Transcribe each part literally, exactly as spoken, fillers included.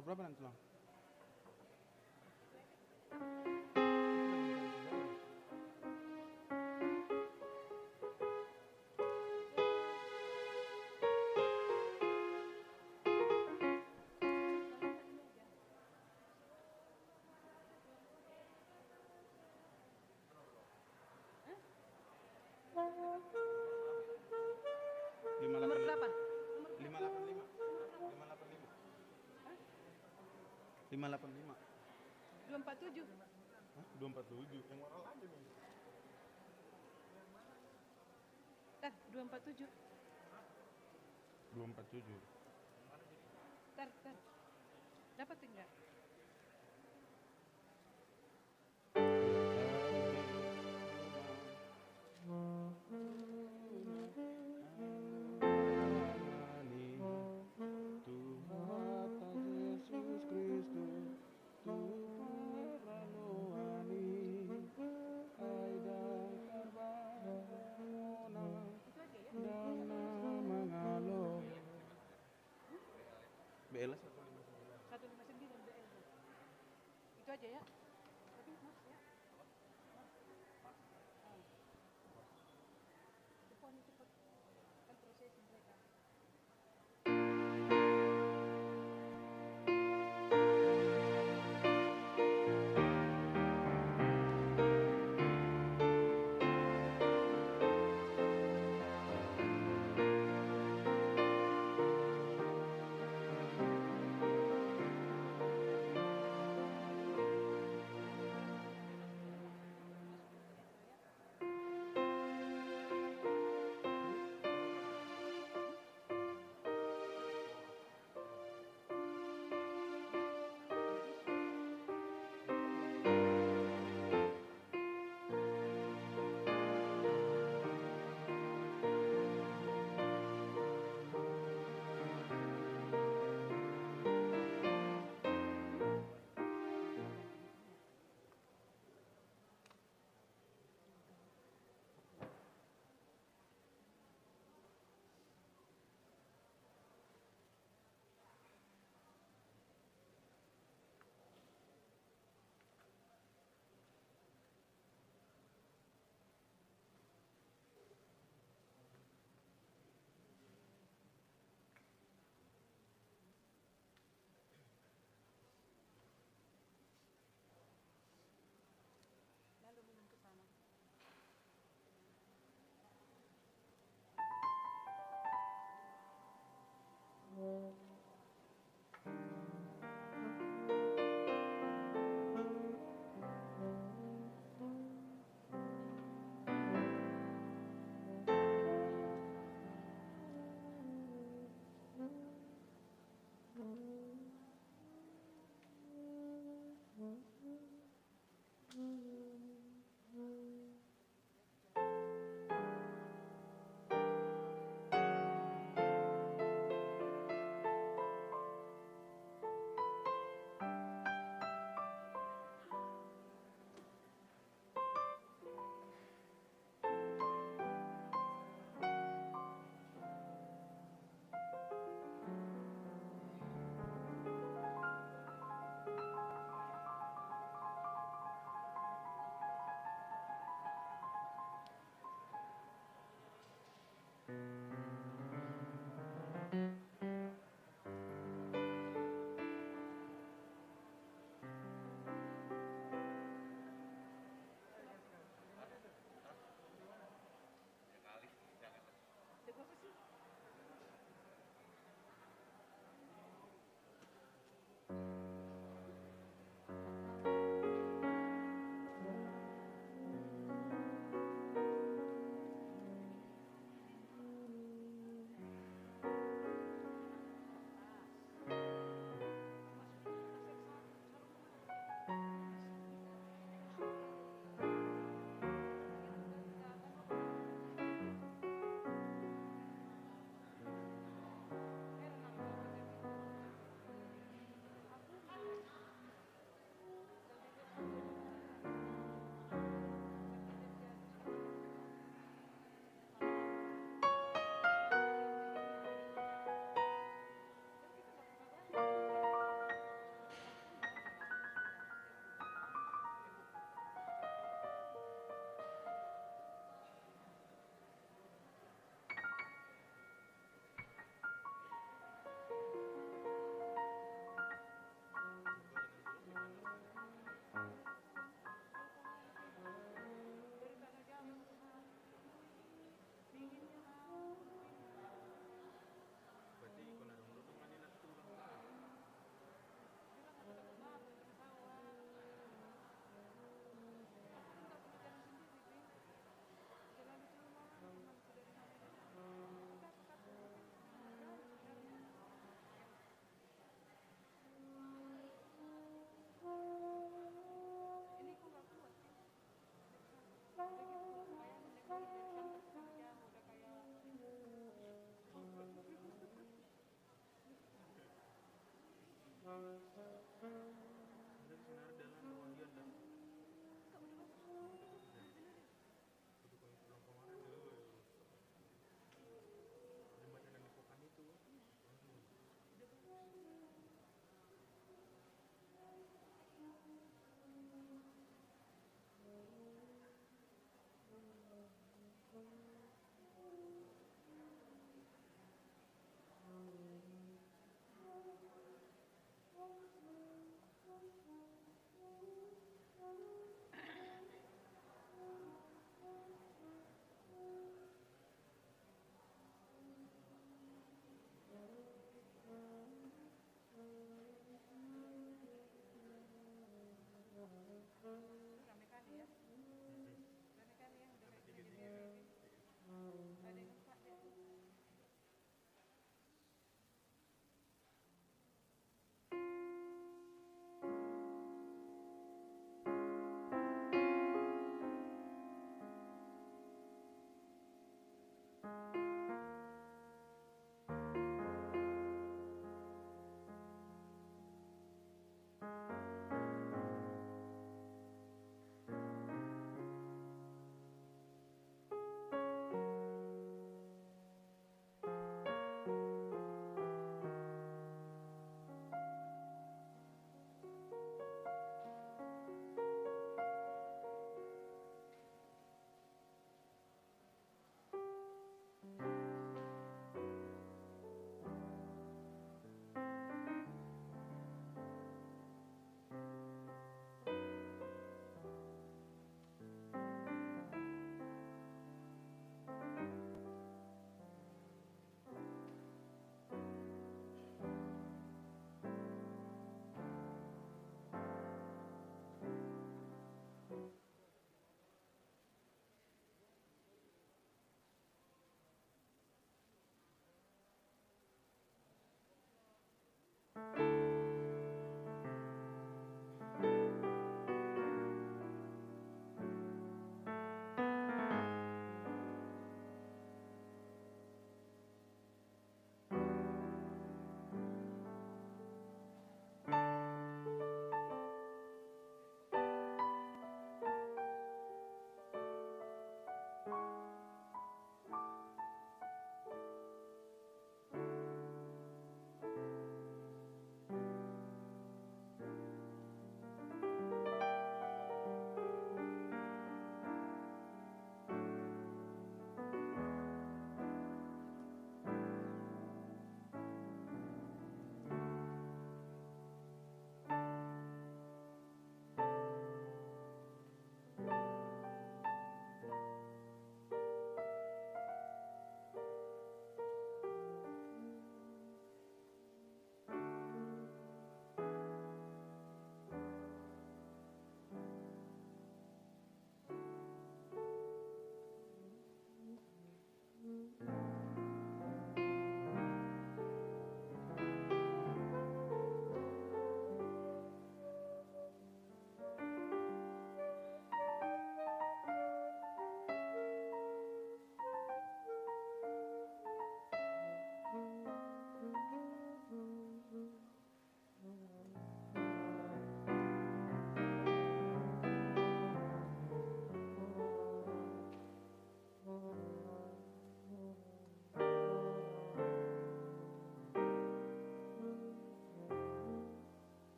Berapa nanti, Bang? Lima delapan. Nomor berapa? Lima delapan lima. Lima delapan lima. Hah? Lima delapan lima. Dua empat tujuh. Hah? Dua empat tujuh. Yang warna lagi nih. Tar, dua empat tujuh. Dua empat tujuh. Tar, tar. Dapat enggak? Tuhanta Jesus Kristus, tu paraloan i, ai ndang tarbahen muna, ndang na mangalo. B L satu lima sembilan. Satu lima sembilan B L. Itu aja ya. Tapi Mas ya. Mas. Mas. Ah. Depan cepet. Kan prosesi mereka.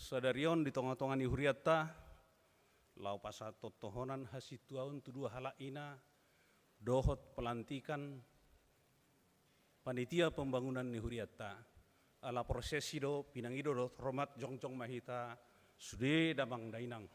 Sadari on di tonga-tonga ni hurianta, laho pasahathon tohonan hasintuaon tu dua halak ina, dohot pelantikan panitia pembangunan ni hurianta. Ala proses i do, pinangido dohot hormat, jongjong ma hita sude damang dainang.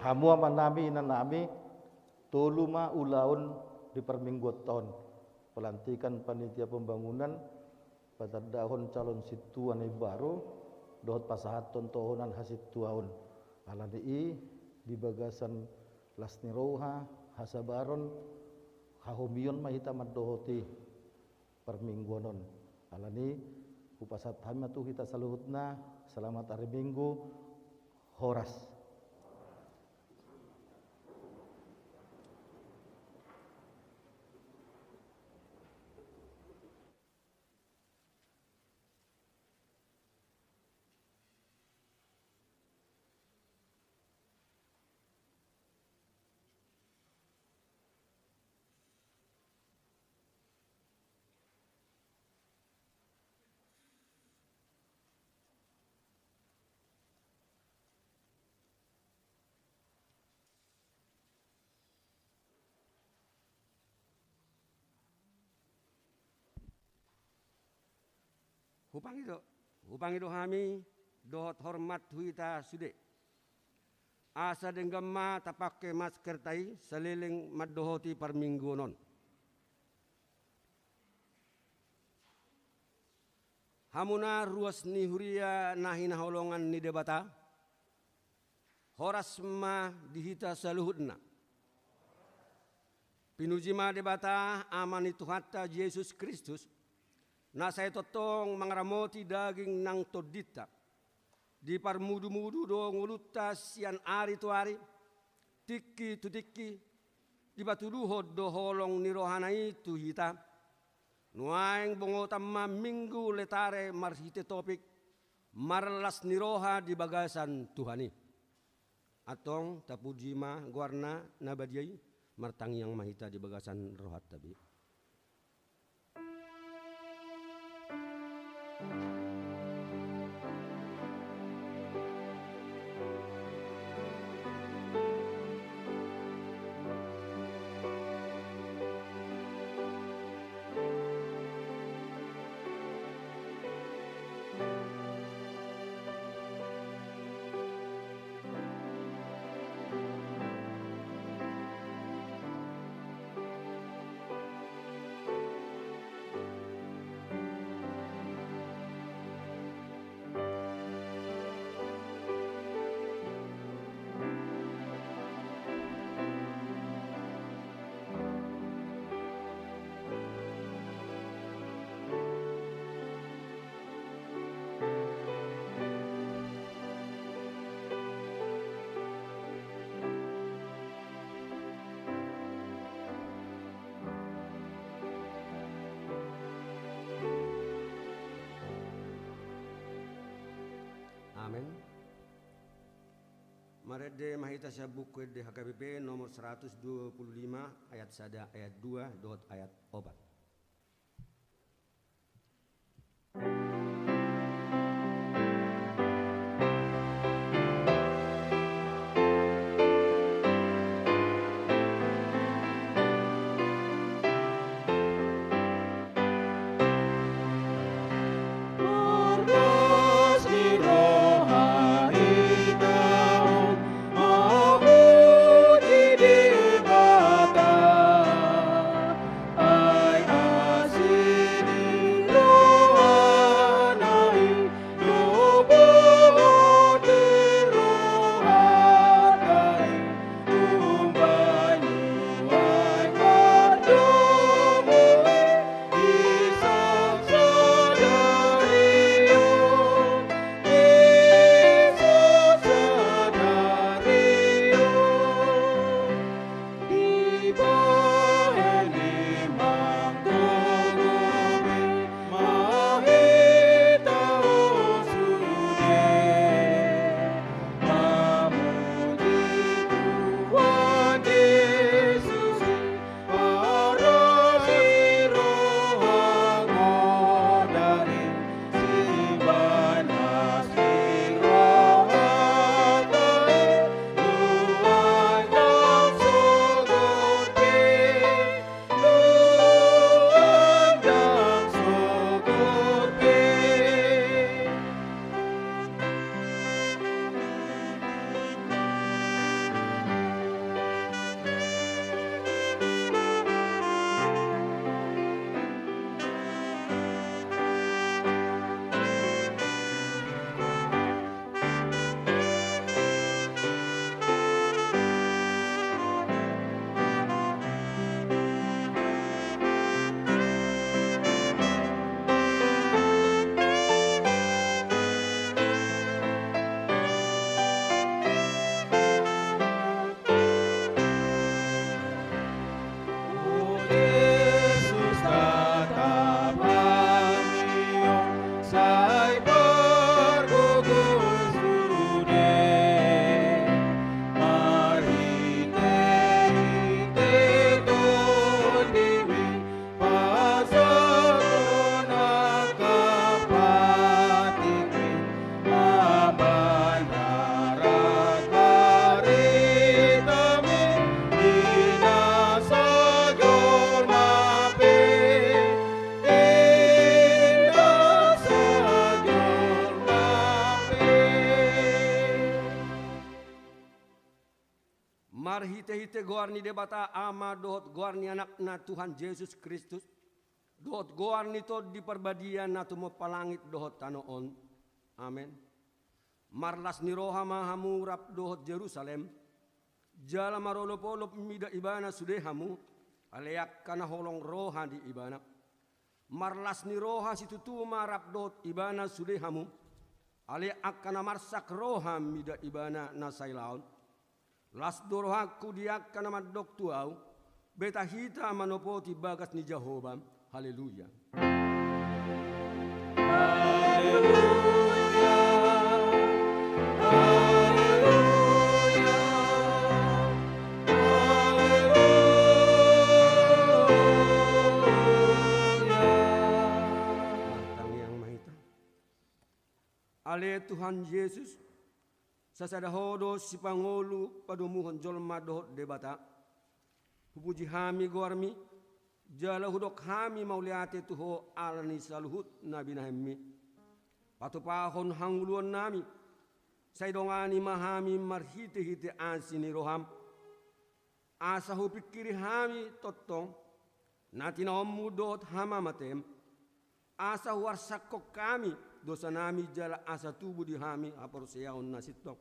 Hamu amanami, inanami, tolu ma ulaon di parmingguonta on. Pelantikan panitia pembangunan, patandahon calon sintua na imbaru, dohot pasahathon tohonan hasintuaon. Alani i, di bagasan las ni roha, hasabaron, hahomion ma hita mandohoti parmingguon on. Alani i, hupasahat hami ma tu hita saluhutna, selamat ari Minggu, horas. Hupangido, hupangido hami dohot hormat tu hita sude. Asa denggan ma tapangke maskerta i saleleng mandohoti parmingguon on. Hamuna ruas ni huria na hinaholongan ni Debata, horas ma di hita saluhutna. Pinuji ma Debata, Ama ni Tuhanta Jesus Kristus, na sai tongtong mangaramoti daging nang tondinta. Diparmudumudu do ngolunta sian ari tu ari, tingki tu tingki, dipatuduhon do holong ni rohana i tu hita. Nuaeng bongotan ma Minggu Letare marhite topik, marlas ni roha di bagasan Tuhan i. Antong tapuji ma goarna na badia i, martangiang ma hita di bagasan rohanta be. Amen. Marende ma hita sian Buku Ende H K B P nomor seratus dua puluh lima, ayat sada, ayat dua dohot ayat opat. Marhitehite goar ni Debata Ama dohot goar ni Anakna Tuhan Jesus Kristus, dohot goar ni Tondi Parbadia na tumompa langit dohot tano on. Amen. Marlas ni roha ma hamu rap dohot Jerusalem, jala marolopolop mida ibana sude hamu, alai angka na holong roha di ibana. Marlas ni roha situtu ma rap dohot ibana sude hamu, alai angka na marsak roha mida ibana na sailaon. Las do rohangku di angka na mandok tu ahu, beta hita manopoti bagas ni Jahowa. Haleluya. Haleluya. Haleluya. Martangiang ma hita. Ale Tuhan Jesus, sasada Ho do sipangolu padomuhon jolma dohot Debata. Hupuji hami goarmi, jala hudok hami mauliate tu Ho ala ni saluhut na binahenmi. Patupahon hangoluannami, sai dongani ma hami marhitehite asi ni roham. Asa hupingkiri hami tongtong na tinaonmu dohot hamamatem, asa huarsakhon hami dosanami jala asa tubu di hami haporseaon na sintong.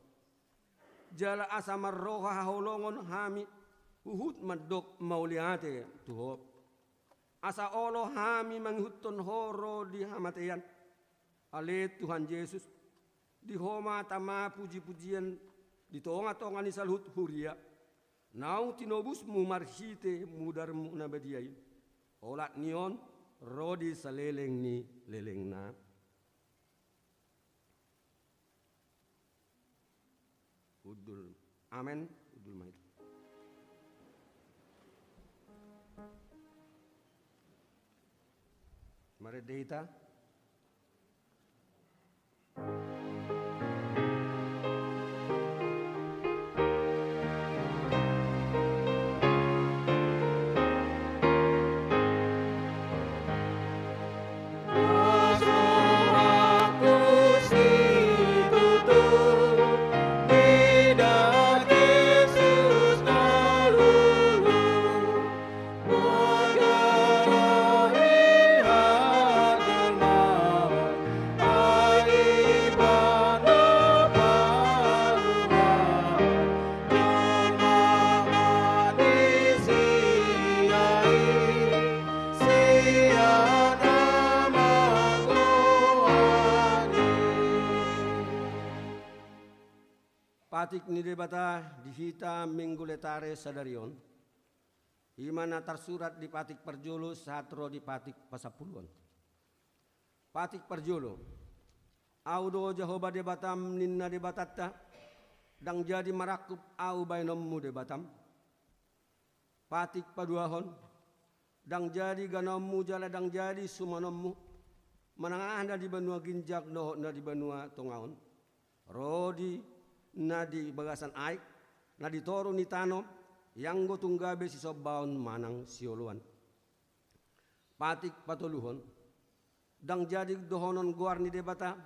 Jala asa marroha haholongon hami huhut mandok mauliate tu Ho. Asa olo hami mangihuthon Ho ro di hamatean. Ale Tuhan Jesus, di Ho ma tama pujipujian di tongatonga ni saluhut huria. Naung tinobusmu marhite mudarmu na badia i, olat ni on ro di saleleng ni lelengna. Amen. Udul ma hita. Marende hita. Patik ni Debata di hita Minggu Letare sadari on. I ma na tarsurat di patik parjolo sahat ro di patik pasampuluon. Patik parjolo. Ahu do Jahowa Debatam, ninna Debatanta, ndang jadi marangkup ahu baenonmu Debatam. Patik paduahon. Ndang jadi ganaonmu jala ndang jadi sumanonmu, manang aha na di banua ginjang dohot na di banua tonga on, ro di na di bagasan aek, na di toru ni tano, ianggo tung gabe sisombaon manang sioloan. Patik patoluhon. Ndang jadi dohonon goar ni Debata,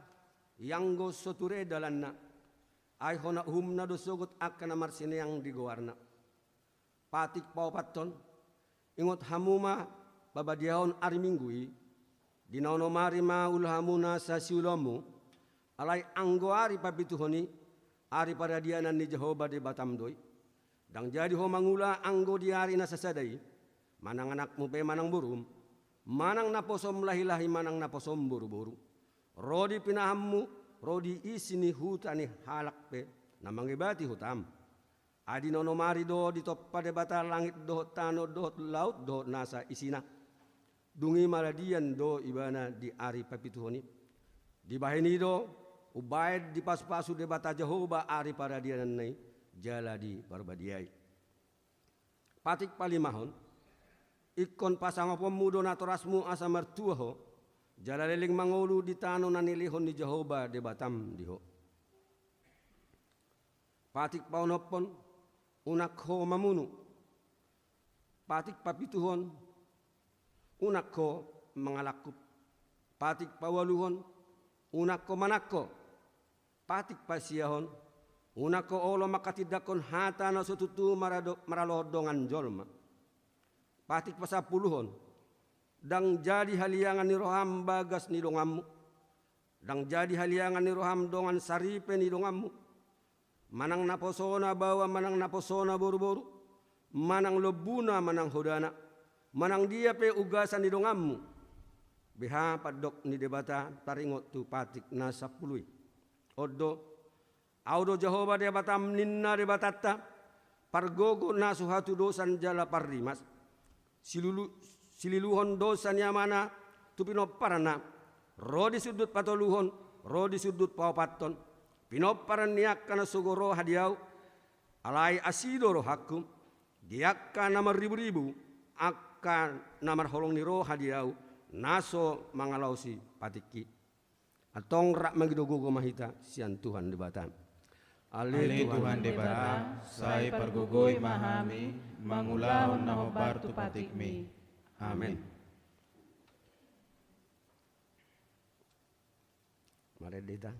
ianggo so ture dalanna, ai hona uhumna do sogot angka na marsineang di goarna. Patik paopathon. Ingot hamu ma pabadiahon ari Minggu i, di na onom ari ma ulahamu nasa siulaonmu, alai anggo ari papituhon i, ari paradianan ni Jahowa Debatam do i. Ndang jadi ho mangula anggo di ari na sasada i, manang anakmu pe manang borum, manang naposom lahilahi manang naposom boruboru, ro di pinahanmu, ro di isi ni huta ni halak pe na mangebati hutam. Ai di na onom ari do ditompa Debata langit dohot tano dohot laut dohot nasa isina. Dung i maradian do ibana di ari papituhon i. Dibahen i do umbahen dipasupasu Debata Jahowa ari paradiananna i jala diparbadiai. Patik palimahon. Ingkon pasangaponmu do natorasmu asa martua ho, jala leleng mangolu di tano na nilehon ni Jahowa Debatam di ho. Patik paonomhon. Unang ho mamunu. Patik papituhon. Unang ho mangalangkup. Patik paualuhon. Unang ho manangko. Patik pasiahon. Unang ho olo manghatindanghon hata na so tutu marado-, maralohon dongan jolma. Patik pasampuluhon. Ndang jadi haliangan ni roham bagas ni donganmu. Ndang jadi haliangan ni roham dongan saripe ni donganmu. Manang naposona baoa manang naposona boruboru, manang lombuna manang hodana, manang dia pe ugasan ni donganmu. Beha pandok ni Debata taringot tu patik na sampulu i. On do, Ahu do Jahowa Debatam, ninna Debatanta, pargogo na so hatudosan jala parrimas. Silulu-, sililuhon dosa ni amana tu pinomparna, ro di sundut patoluhon, ro di sundut paopathon. Pinompar ni angka na sogo roha di ahu, alai asi do rohangku di angka na marriburibu, angka na marholong ni roha di ahu, na so mangalaosi patikki. Antong rap mangido gogo ma hita sian Tuhan Debata. Ale Tuhan Debata, sai pargogoi ma hami mangulahon na hombar tu patikmi. Amen. Marende hita.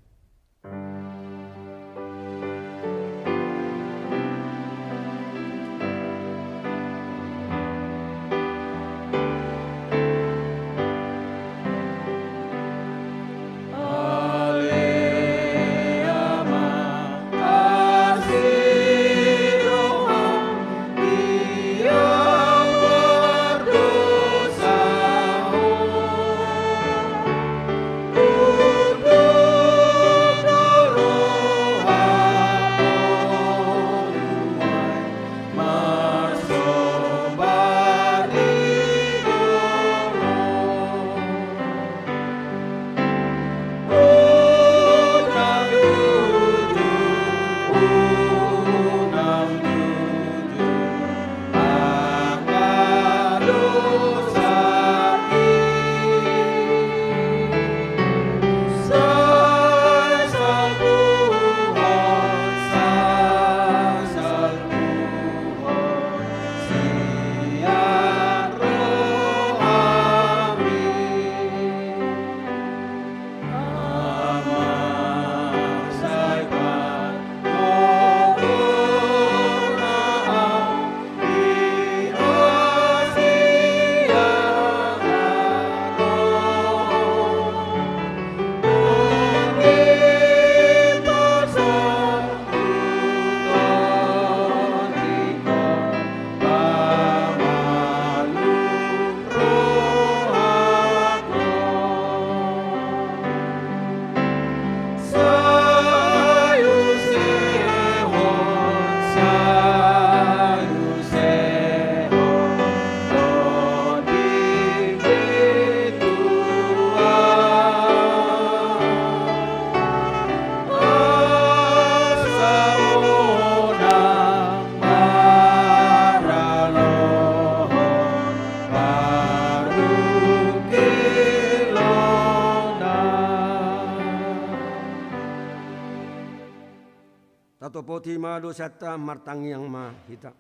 Tatopoti ma dosanta, martangiang ma hita.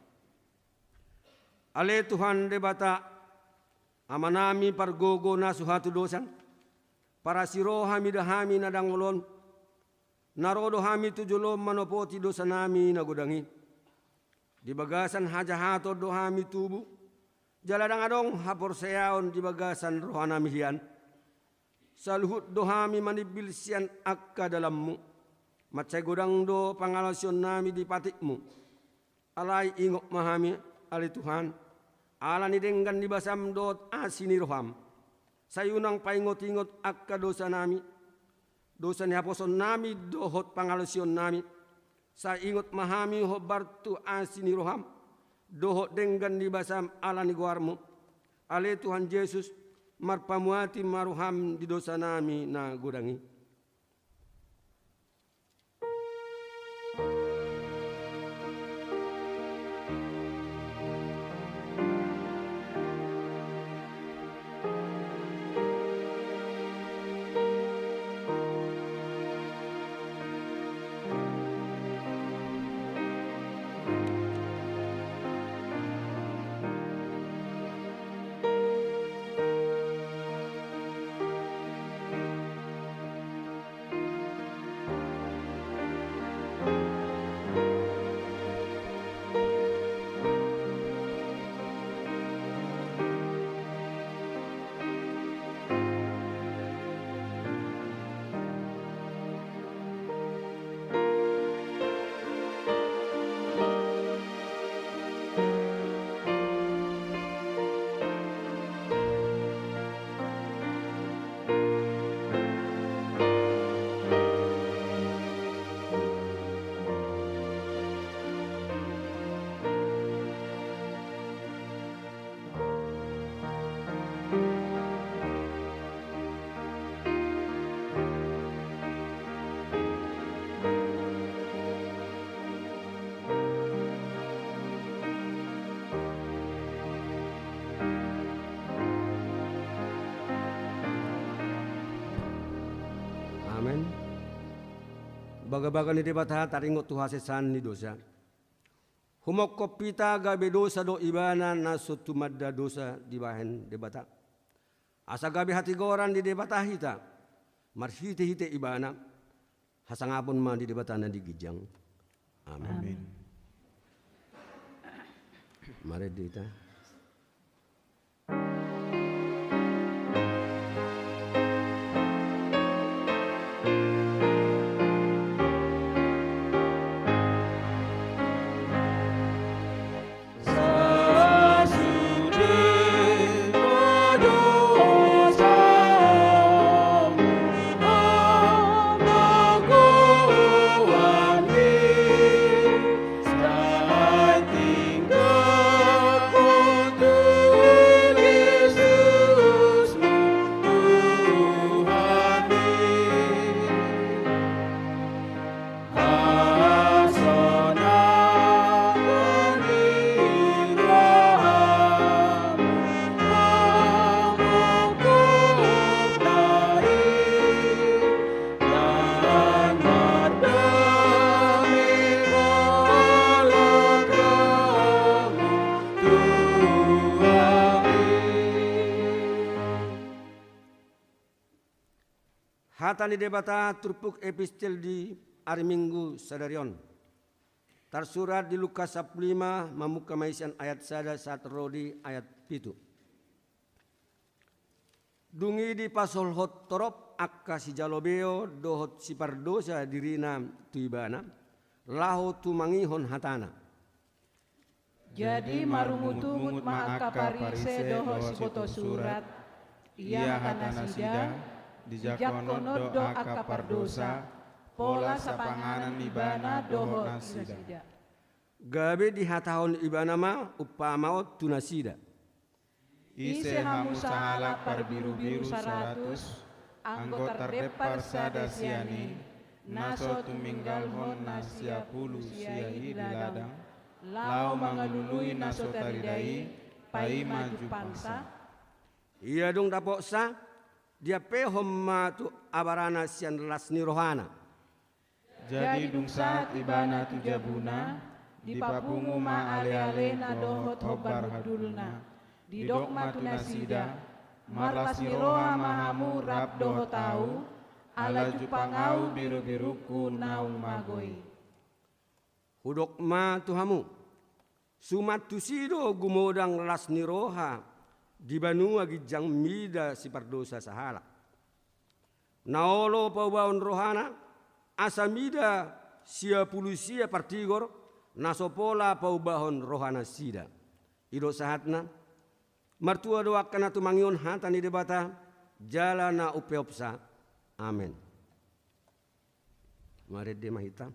Ale Tuhan Debata, Amanami pargogo na so hatudosan, parasi roha mida hami na dangol on, na ro do hami tu jolom manopoti dosanami na godang i. Di bagasan hajahaton do hami tubu, jala ndang adong haporseaon di bagasan rohanami hian. Saluhut do hami manimbil sian angka dalanmu. Mansai godang do pangalaosionnami di patikmu. Alai ingot ma hami, ale Tuhan, ala ni denggan ni basam dohot asi ni roham. Sai unang paingot-ingot angka dosanami, dosa ni haposonnami dohot pangalaosionnami. Sai ingot ma hami hombar tu asi ni roham dohot denggan ni basam ala ni goarmu. Ale Tuhan Jesus, marpamuati ma roham di dosanami na godang i. Amen. Bagabaga ni Debata taringot tu hasesaan ni dosa. Humongkop hita gabe dosa do ibana na so tumanda dosa dibahen Debata. Asa gabe hatigoran ni Debata hita, marhite-hite ibana, hasangapon ma di Debata na di ginjang. Amen. Amen. Mari hita. Hata ni Debata turpuk epistel di ari Minggu sadari on. Tarsurat di Lukas sampulu lima, mamungka ma i sian ayat sada sahat ro di ayat pitu. Dung i dipasolhot torop angka sijalobeo dohot sipardosa dirina tu ibana, laho tumangihon hatana. Jadi marungut-ungut ma angka Parise dohot siboto surat, ia hata nasida, dijangkon on do angka pardosa, pola sapanganan ibana dohot nasida. Gabe dihatahon ibana ma umpama on tu nasida. Ise hamu sahalak parbirubiru saratus, anggo tardempar sada sian i, na so tuminggalhon na sia pulu sia i di ladang, laho mangalului na so tarida i, paima jumpangsa? Ia dung dapotsa, diampehon ma tu abarana sian las ni rohana. Jadi dung sahat ibana tu jabuna, dipapungu ma ale-alena dohot hombar hundulna. Didok ma tu nasida, marlas ni roha ma hamu rap dohot ahu, ala jumpang ahu biru-birungku naung mago i. Hudok ma tu hamu, suman tusi do gumodang las ni roha di banua ginjang mida sipardosa sahalak. Na olo paubahon rohana, asa mida siapulusia partigor, na so pola paubahon rohanasida. I do sahatna, martua do angka na tumangihon hata ni Debata, jala na umpeopsa. Amen. Marende ma hita.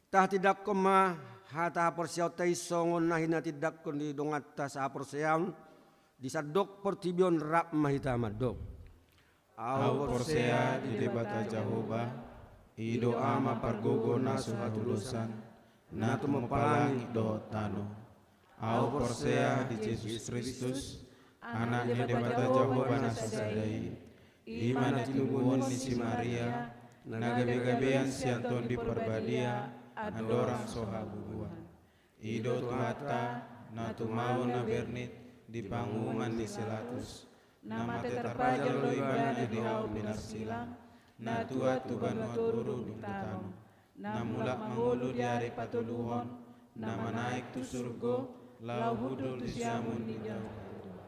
Tahatindangkon ma hata haporseaonta i songon na hinatindangkon ni donganta sahaporseaon di sandok portibi on. Rap ma hita mandok. Ahu porsea di Debata Jahowa, i do Ama pargogo na so hatudosan, na tumompa langit dohot tano. Ahu porsea di Jesus Kristus, Anak ni Debata Jahowa na sasada i, i ma na tinubuhon ni si Maria, na gabe-gabean sian Tondi Parbadia, andorang so habubuhan. I do Tuhanta, na tumaon na bernit di panguhuman ni si Pilatus, na mate tarpajal do ibana di hau pinarsilang, na tuat tu banua toru dung tu tano, na mulak mangolu di ari patoluhon, na manaek tu surgo, laho hundul tu siamun ni na martua.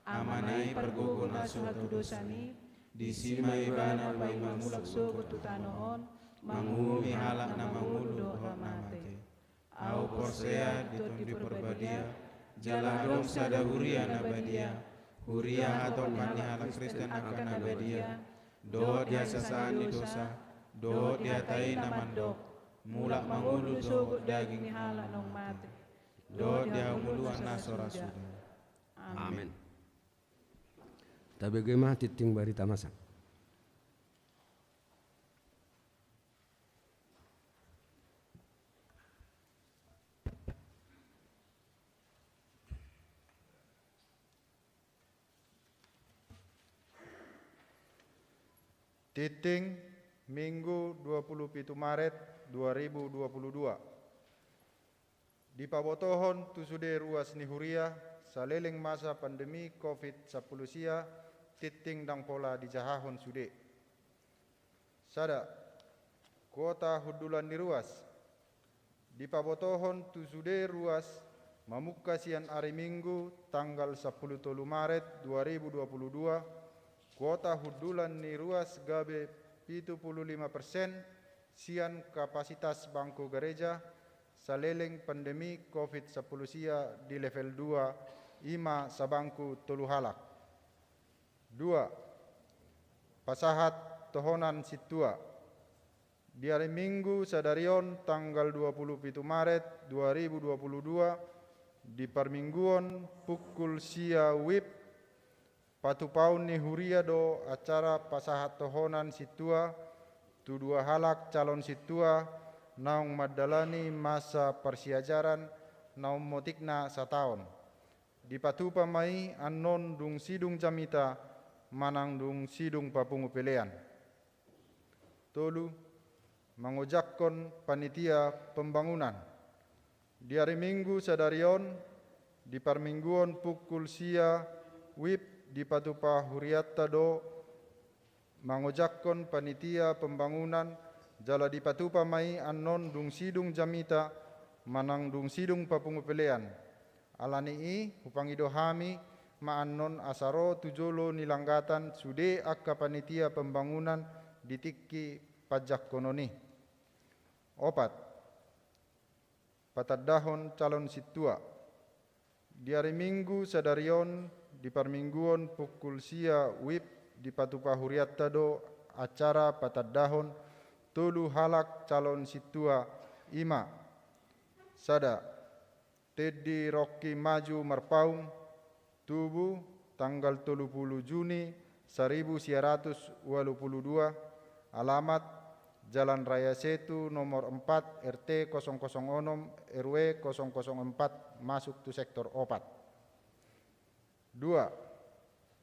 Amana i pargogo na so hatudosan i, disi ma ibana paima mulak sogot tu tano on, manguhumi halak na mangolu dohot na mate. Ahu porsea di Tondi Parbadia, jala adong sada huria na badia, huria hatopan ni halak Kristen angka na badia, dohot di hasesaan ni dosa, dohot di hata i na mandok, mulak mangolu sogot daging ni halak naung mate, dohot di hangoluan na so ra suda. Amen. Tabege ma tingting barita masa. Tingting, Minggu dua puluh pitu Maret dua ribu dua puluh dua. Dipabotohon tu sude ruas ni huria saleleng masa pandemi covid sampulu sia, tingting ndang pola dijahahon sude. Sada, kuota hundulan ni ruas. Dipabotohon tu sude ruas mamungka sian ari Minggu tanggal sampulu tolu Maret dua ribu dua puluh dua, kuota hundulan ni ruas gabe pitu pulu lima persen sian kapasitas bangku gareja, saleleng pandemi covid sampulu sia di level dua, i ma sabangku tolu halak. Dua, pasahat tohonan sintua. Di ari Minggu sadari on tanggal dua puluh pitu Maret dua ribu dua puluh dua, di parmingguon pukul sia wib, Patupaon ni huria do acara pasahat tohonan sintua tu dua halak calon sintua naung mandalani masa parsiajaran naung motikna sataon. Dipatupa ma i annon dung sidung jamita manang dung sidung papungu pelean. Tolu, mangojakkon panitia pembangunan. Di ari Minggu sadari on, di parmingguon pukul sia wib dipatupa hurianta do mangojakkon panitia pembangunan jala dipatupa ma i annon dung sidung jamita manang dung sidung papungu pelean. Ala ni i hupangido hami ma annon asa ro tu jolo ni langgatan sude angka panitia pembangunan di tingki panjangkonon i. Opat, patandahon calon sintua. Di ari Minggu sadari on di parmingguon pukul sia wib dipatupa hurianta do acara patandahon tolu halak calon sintua, i ma: sada, Teddy Rocky Maju Marpaung, tubu tanggal tolu pulu Juni saribu sia ratus ualu pulu dua, alamat Jalan Raya Setu nomor empat, R T kosong kosong onom, R W kosong kosong empat, masuk tu sektor opat. Dua,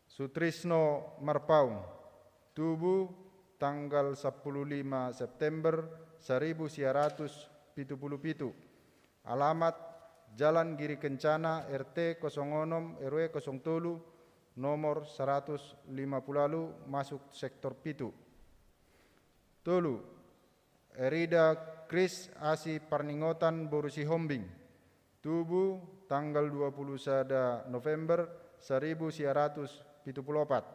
Sutrisno Marpaung, tubu tanggal sampulu lima September saribu sia ratus pitu pulu pitu, alamat Jalan Giri Kencana, R T kosong onom, R W kosong tolu, nomor saratus lima pulu ualu, masuk sektor pitu. Tolu, Erida Kris Asi Parningotan boru Sihombing, tubu tanggal dua pulu sada November saribu sia ratus pitu pulu opat,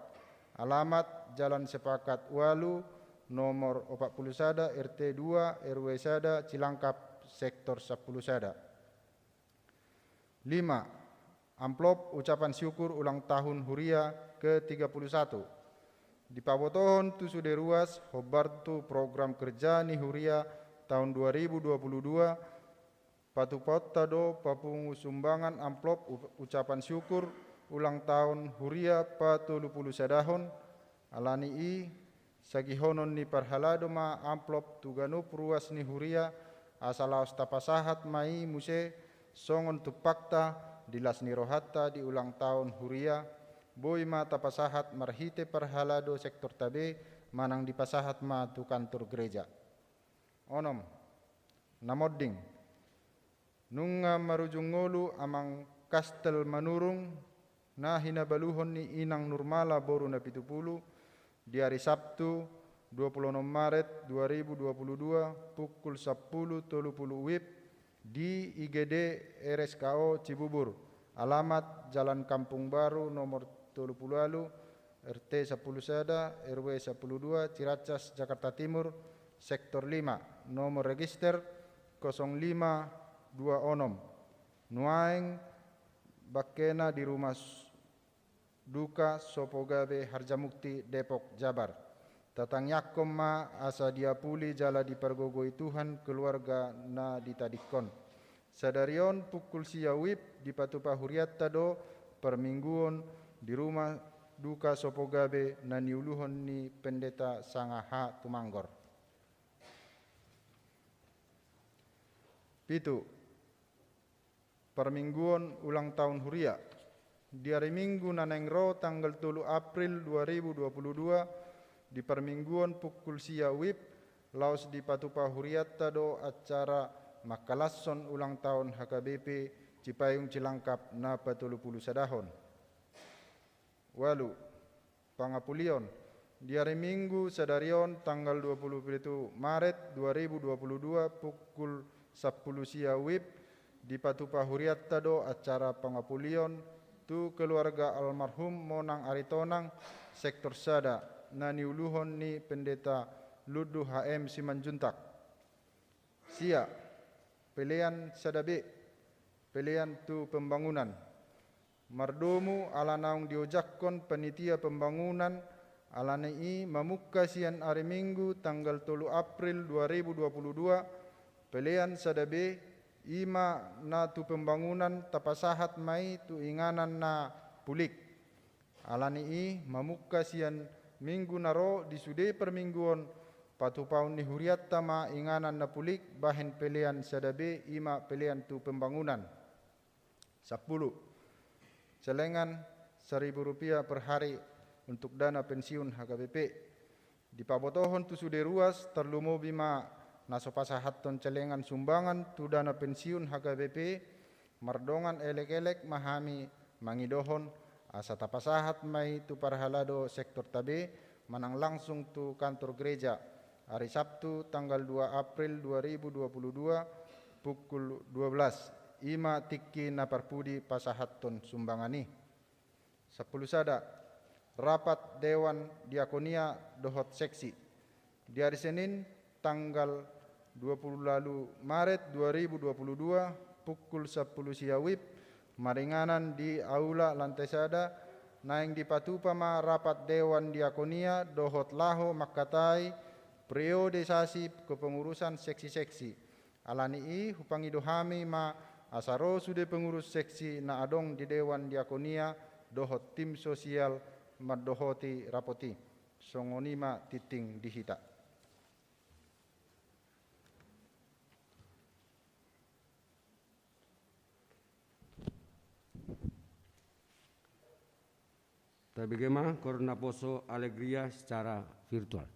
alamat Jalan Sepakat ualu, nomor opat pulu sada, R T dua, R W sada, Cilangkap, sektor sampulu sada. Lima, amplop ucapan syukur ulang tahun huria ke tiga puluh satu. Dipabotohon tu sude ruas hombar tu program kerja ni huria tahun dua ribu dua puluh dua, patupaonta do papungu sumbangan amplop u-, ucapan syukur ulang tahun huria patolu pulu sadahon. Ala ni i, sagihonon ni parhalado ma amplop tu ganup ruas ni huria, asa laos tapasahat ma i muse songon tumpakta di las ni rohanta di ulang tahun huria, boi ma tapasahat marhite parhalado sektorta be, manang dipasahat ma tu kantor gereja. Onom, na monding. Nunga marujung ngolu amang Kastel Manurung na hinabaluhon ni inang Nurmala boru Napitupulu di ari Sabtu dua pulu onom Maret dua ribu dua pulu dua pukul sampulu tolu pulu wib di I G D R S K O Cibubur, alamat Jalan Kampung Baru nomor tolu pulu ualu, R T sampulu sada, R W sampulu dua, Ciracas, Jakarta Timur, sektor lima, nomor register kosong lima dua onom. Nuaeng bangkena di Rumah Duka Sopogabe Harjamukti, Depok, Jabar. Tatangiangkon ma asa diapuli jala dipargogoi Tuhan keluarga na ditadingkon. Sadari on pukul sia wib dipatupa hurianta do parmingguon di Rumah Duka Sopogabe na niuluhon ni Pendeta Sanga H Tumanggor. Pitu, parmingguon ulang tahun huria. Di ari Minggu na naeng ro tanggal tolu April dua ribu dua puluh dua, di parmingguon pukul sia wib, laos dipatupa hurianta do acara mangkalashon ulang tahun H K B P Cipayung Cilangkap na patolu pulu sadahon. Ualu, pangapulion. Di ari Minggu sadari on tanggal dua pulu pitu Maret dua ribu dua puluh dua pukul sampulu sia wib, dipatupa hurianta do acara pangapulion tu keluarga almarhum Monang Aritonang, sektor sada, na niuluhon ni Pendeta Lundu H M Simanjuntak. Sia, pelean sada B, pelean tu pembangunan. Mardomu ala naung diojakkon panitia pembangunan, ala ni i mamungka sian ari Minggu tanggal tolu April dua ribu dua puluh dua, pelean sada B, i ma na tu pembangunan tapasahat ma i tu inganan na pulik. Ala ni i, mamungka sian minggu na ro di sude parmingguon, patupaon ni hurianta ma inganan na pulik bahen pelean sada be, i ma pelean tu pembangunan. Sampulu. Celengan seribu rupiah per hari untuk dana pensiun H K B P. Dipabotohon tu sude ruas, tarlumobi ma na so pasahathon celengan sumbangan tu dana pensiun H K B P, mardongan elek-elek ma hami mangidohon asa tapasahat ma i tu parhalado sektorta be manang langsung tu kantor gereja, ari Sabtu tanggal dua April dua ribu dua puluh dua, pukul dua belas, i ma tingki na parpudi pasahathon sumbangan i. Sampulu sada. Rapat Dewan Diakonia dohot Seksi. Di ari Senin, tanggal dua puluh lalu Maret dua ribu dua puluh dua, pukul sampulu sia WIB, maringanan di aula lantai sada, naeng dipatupa ma rapat Dewan Diakonia dohot laho mangkatai priorisasi kepengurusan seksi-seksi. Ala ni i, hupangido hami ma asa ro sude pengurus seksi na adong di Dewan Diakonia dohot tim sosial mandohoti rapot i. Songon i ma tingting di hita. Tabege ma koor naposo Allegria secara virtual.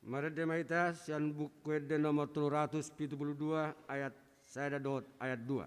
Marende ma hita sian Buku Ende nomor tolu ratus pitu pulu dua, ayat sada dohot ayat dua.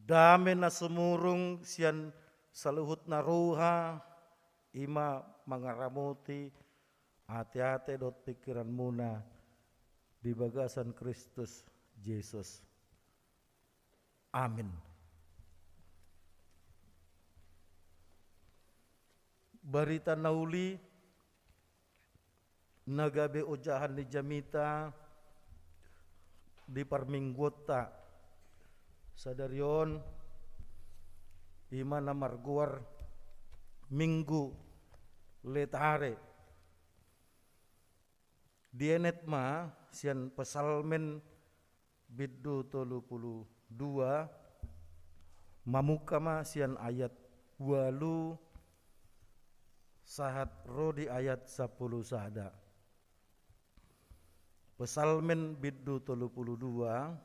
Dame na sumurung sian saluhut na roha, i ma mangaramoti ateate dohot pingkiranmuna di bagasan Kristus Jesus. Amin. Barita na uli na gabe ojahan ni jamita di parmingguonta sadari on, i ma na margoar Minggu Letare. Dienet ma sian Psalmen bindu tolu pulu dua, mamungka ma sian ayat ualu sahat ro di ayat sampulu sada. Psalmen bindu tolu pulu dua,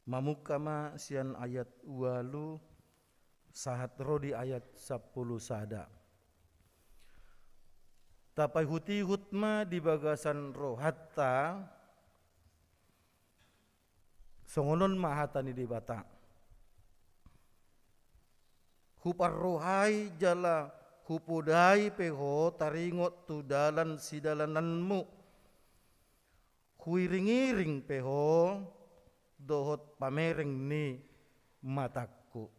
mamungka ma sian ayat ualu sahat ro di ayat sampulu sada. Tapaihut-ihut ma di bagasan rohanta Songon on ma hata ni Debata. Huparrohai jala hupodai pe ho taringot tu dalan sidalananmu. Huiringiring pe ho dohot pamereng ni matangku.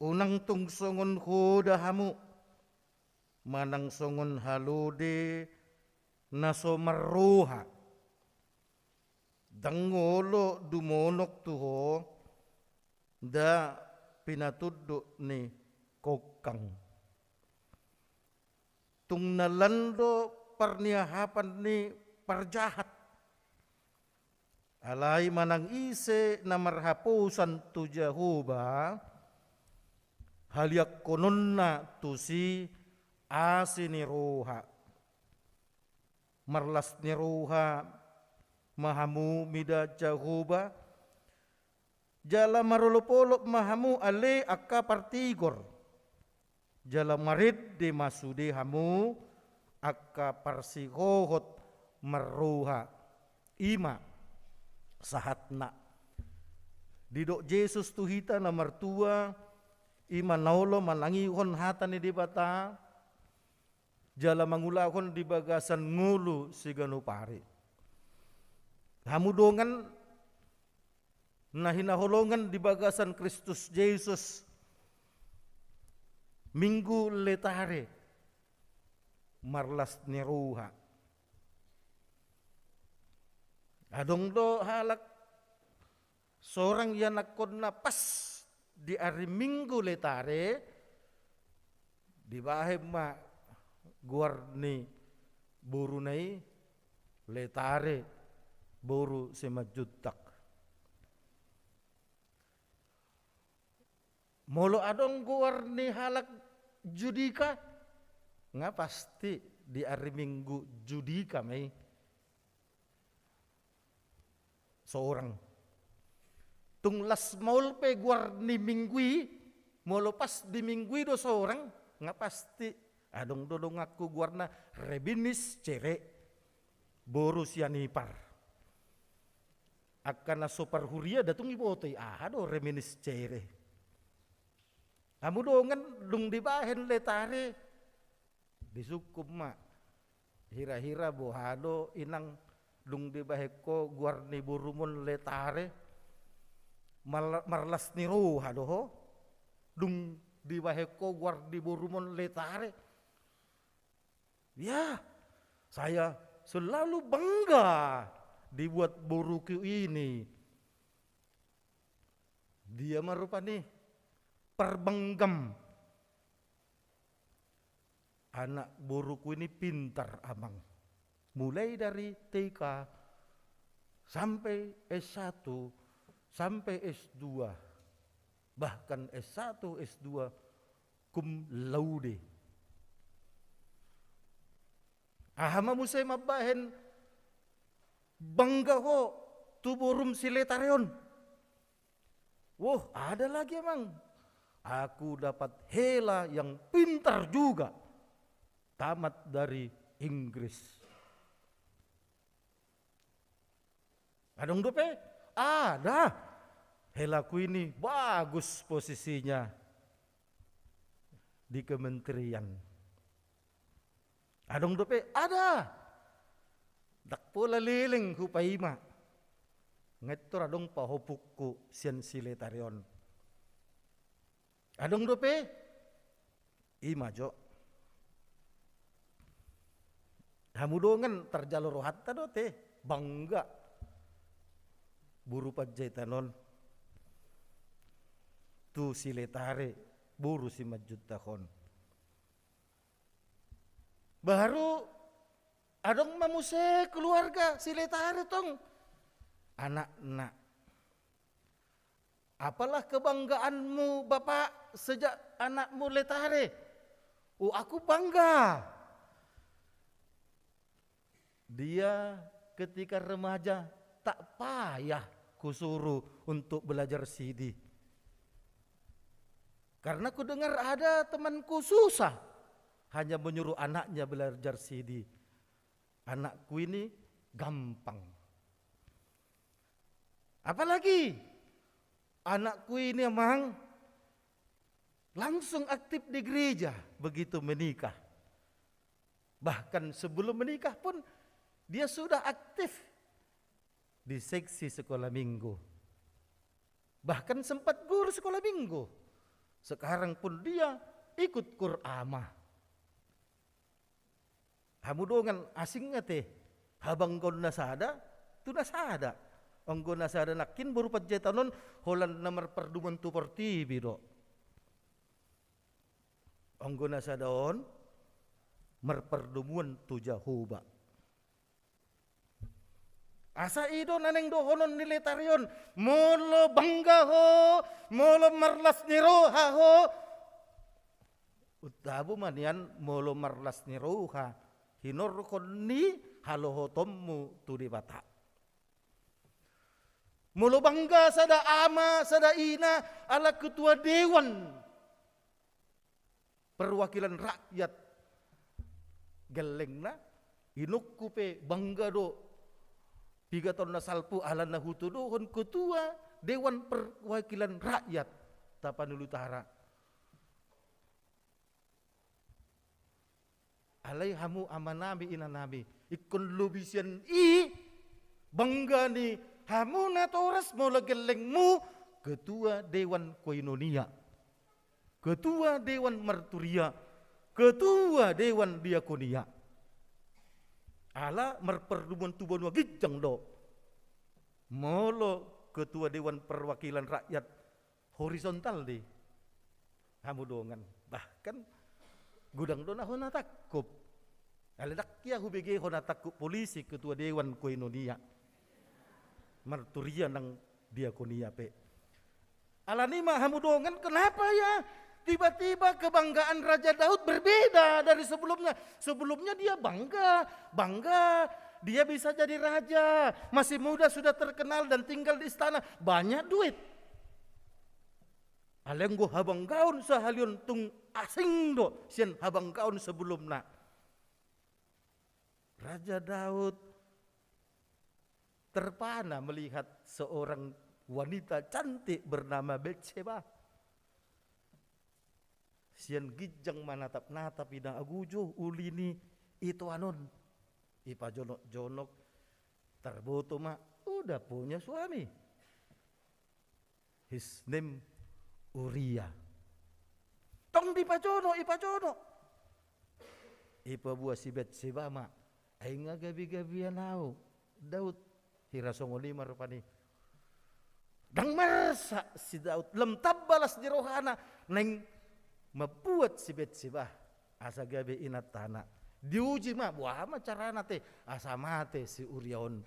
Unang tung songon hoda hamu, manang songon halode na so marroha. Ndang olo dumonok tu ho nda pinatunduk ni kongkang. Tung na lan do parniahapan ni parjahat. Alai manang ise na marhaposan tu Jahowa, haliangkononna tusi asi ni roha. Marlas ni roha ma hamu mida Jahowa, jala marolopolop ma hamu ale angka partigor. Jala marende ma sude hamu angka parsihohot marroha. I ma sahatna. Didok Jesus tu hita na martua, i ma na olo manangihon hata ni Debata, jala mangulahon di bagasan ngolu siganup ari. Hamu dongan na hinaholongan di bagasan Kristus Jesus, Minggu Letare, marlas ni roha. Adong do halak sorang ianakkonna pas di ari Minggu Letare, dibahen ma goar ni boruna i Letare, boru Simanjuntak. Molo adong goar ni halak Judika, nga pasti di ari Minggu Judika ma i sorang. Tung las maol pe goar ni Minggu i, molo pas di Minggu i do sorang, nga pasti adong do donganku goarna Reminiscere, boru Sianipar. Angka na so parhuria nda tung diboto i aha do Reminiscere. Hamu dongan, dung dibahen Letare, disungkun ma. Hira-hira boha do inang dung dibahen ho goar ni borumon Letare, mar-, marlas ni roha do ho, dung dibahen ho goar ni borumon Letare. Ya, saya selalu bangga dibuat boruku ini. Dia ma rupani parbanggam. Anak boruku ini pintar, Amang. Mulai dari T K sampai S satu, sampai S dua, bahkan S satu, S dua cum laude. Aha ma muse mambahen bangga ho tu borum si Letare on? Wah, ada lagi, Amang. Aku dapat hela yang pintar juga. Tamat dari Inggris. Adong dope? Ada. Helaku ini bagus posisinya di kementerian. Adong dope? Ada. Ndang pola leleng hupaima. Nga pintor adong pahompuku sian si Letare on. Adong dope? Ima jo. Hamu dongan, tarjalo rohanta do te bangga boru Panjaitan on tu si Letare, boru Simanjuntak on. Baru adong ma muse keluarga si Letare tong, anakna. Apalah kebanggaanmu, Bapak, sejak anakmu Letare? Oh, aku bangga. Dia ketika remaja tak payah kusuruh untuk belajar sidi. Karena kudengar ada temanku susah, hanya menyuruh anaknya belajar sidi. Anakku ini gampang. Apalagi anakku ini, Amang, langsung aktif di gereja begitu menikah. Bahkan sebelum menikah pun dia sudah aktif di seksi sekolah minggu. Bahkan sempat guru sekolah minggu. Sekarang pun dia ikut Kurama. Hamu dongan, asing ate habanggaon na sada tu na sada. Anggo na sada nangkin boru Panjaitan on holan na marpardomuan tu portibi do. Anggo na sada on marpardomuan tu Jahowa. Asa i do na naeng dohonon ni letari on, molo bangga ho, molo marlas ni roha ho. Untabu ma nian molo marlas ni roha hinorhon ni halohotonmu tu Debata. Molo bangga sada ama, sada ina, ala ketua dewan perwakilan rakyat gellengna, inongku pe bangga do piga taon na salpu ala na hutudohon ketua dewan perwakilan rakyat Tapanuli Utara. Alai hamu amanami, inanami, ingkon lobi sian i bangga ni hamu natoras molo gellengmu ketua dewan koinonia, ketua dewan marturia, ketua dewan diakonia. Ala marpardomuan tu banua ginjang do. Molo ketua dewan perwakilan rakyat horizontal di hamu dongan. Bahkan godang do na hona tangkup. Alai ndang hea hubege hona tangkup polisi ketua dewan koinonia, marturia nang diakonia pe. Alani i ma hamu dongan, kenapa ya tiba-tiba kebanggaan Raja Daud berbeda dari sebelumnya? Sebelumnya dia bangga, bangga dia bisa jadi raja, masih muda sudah terkenal dan tinggal di istana, banyak duit. Alai anggo habanggaon sahali on tung asing do sian habanggaon sebelumna. Raja Daud terpana melihat seorang wanita cantik bernama Betseba. Sian ginjang manatap-natap i, ndang agu jo uli ni itoan on. Ipajonok-jonok, tarboto ma, udah punya suami. His name Uria. Tong dipajonok, ipajonok. Ipaboa si Betseba ma, ai nga gabe-gabean ahu, Daud. Hira songon i ma rupani. Ndang marsak si Daud, lam tamba las ni rohana, naeng mambuat si Betseba asa gabe inantana. Diuji ma, boha ma carana te asa mate si Uria on.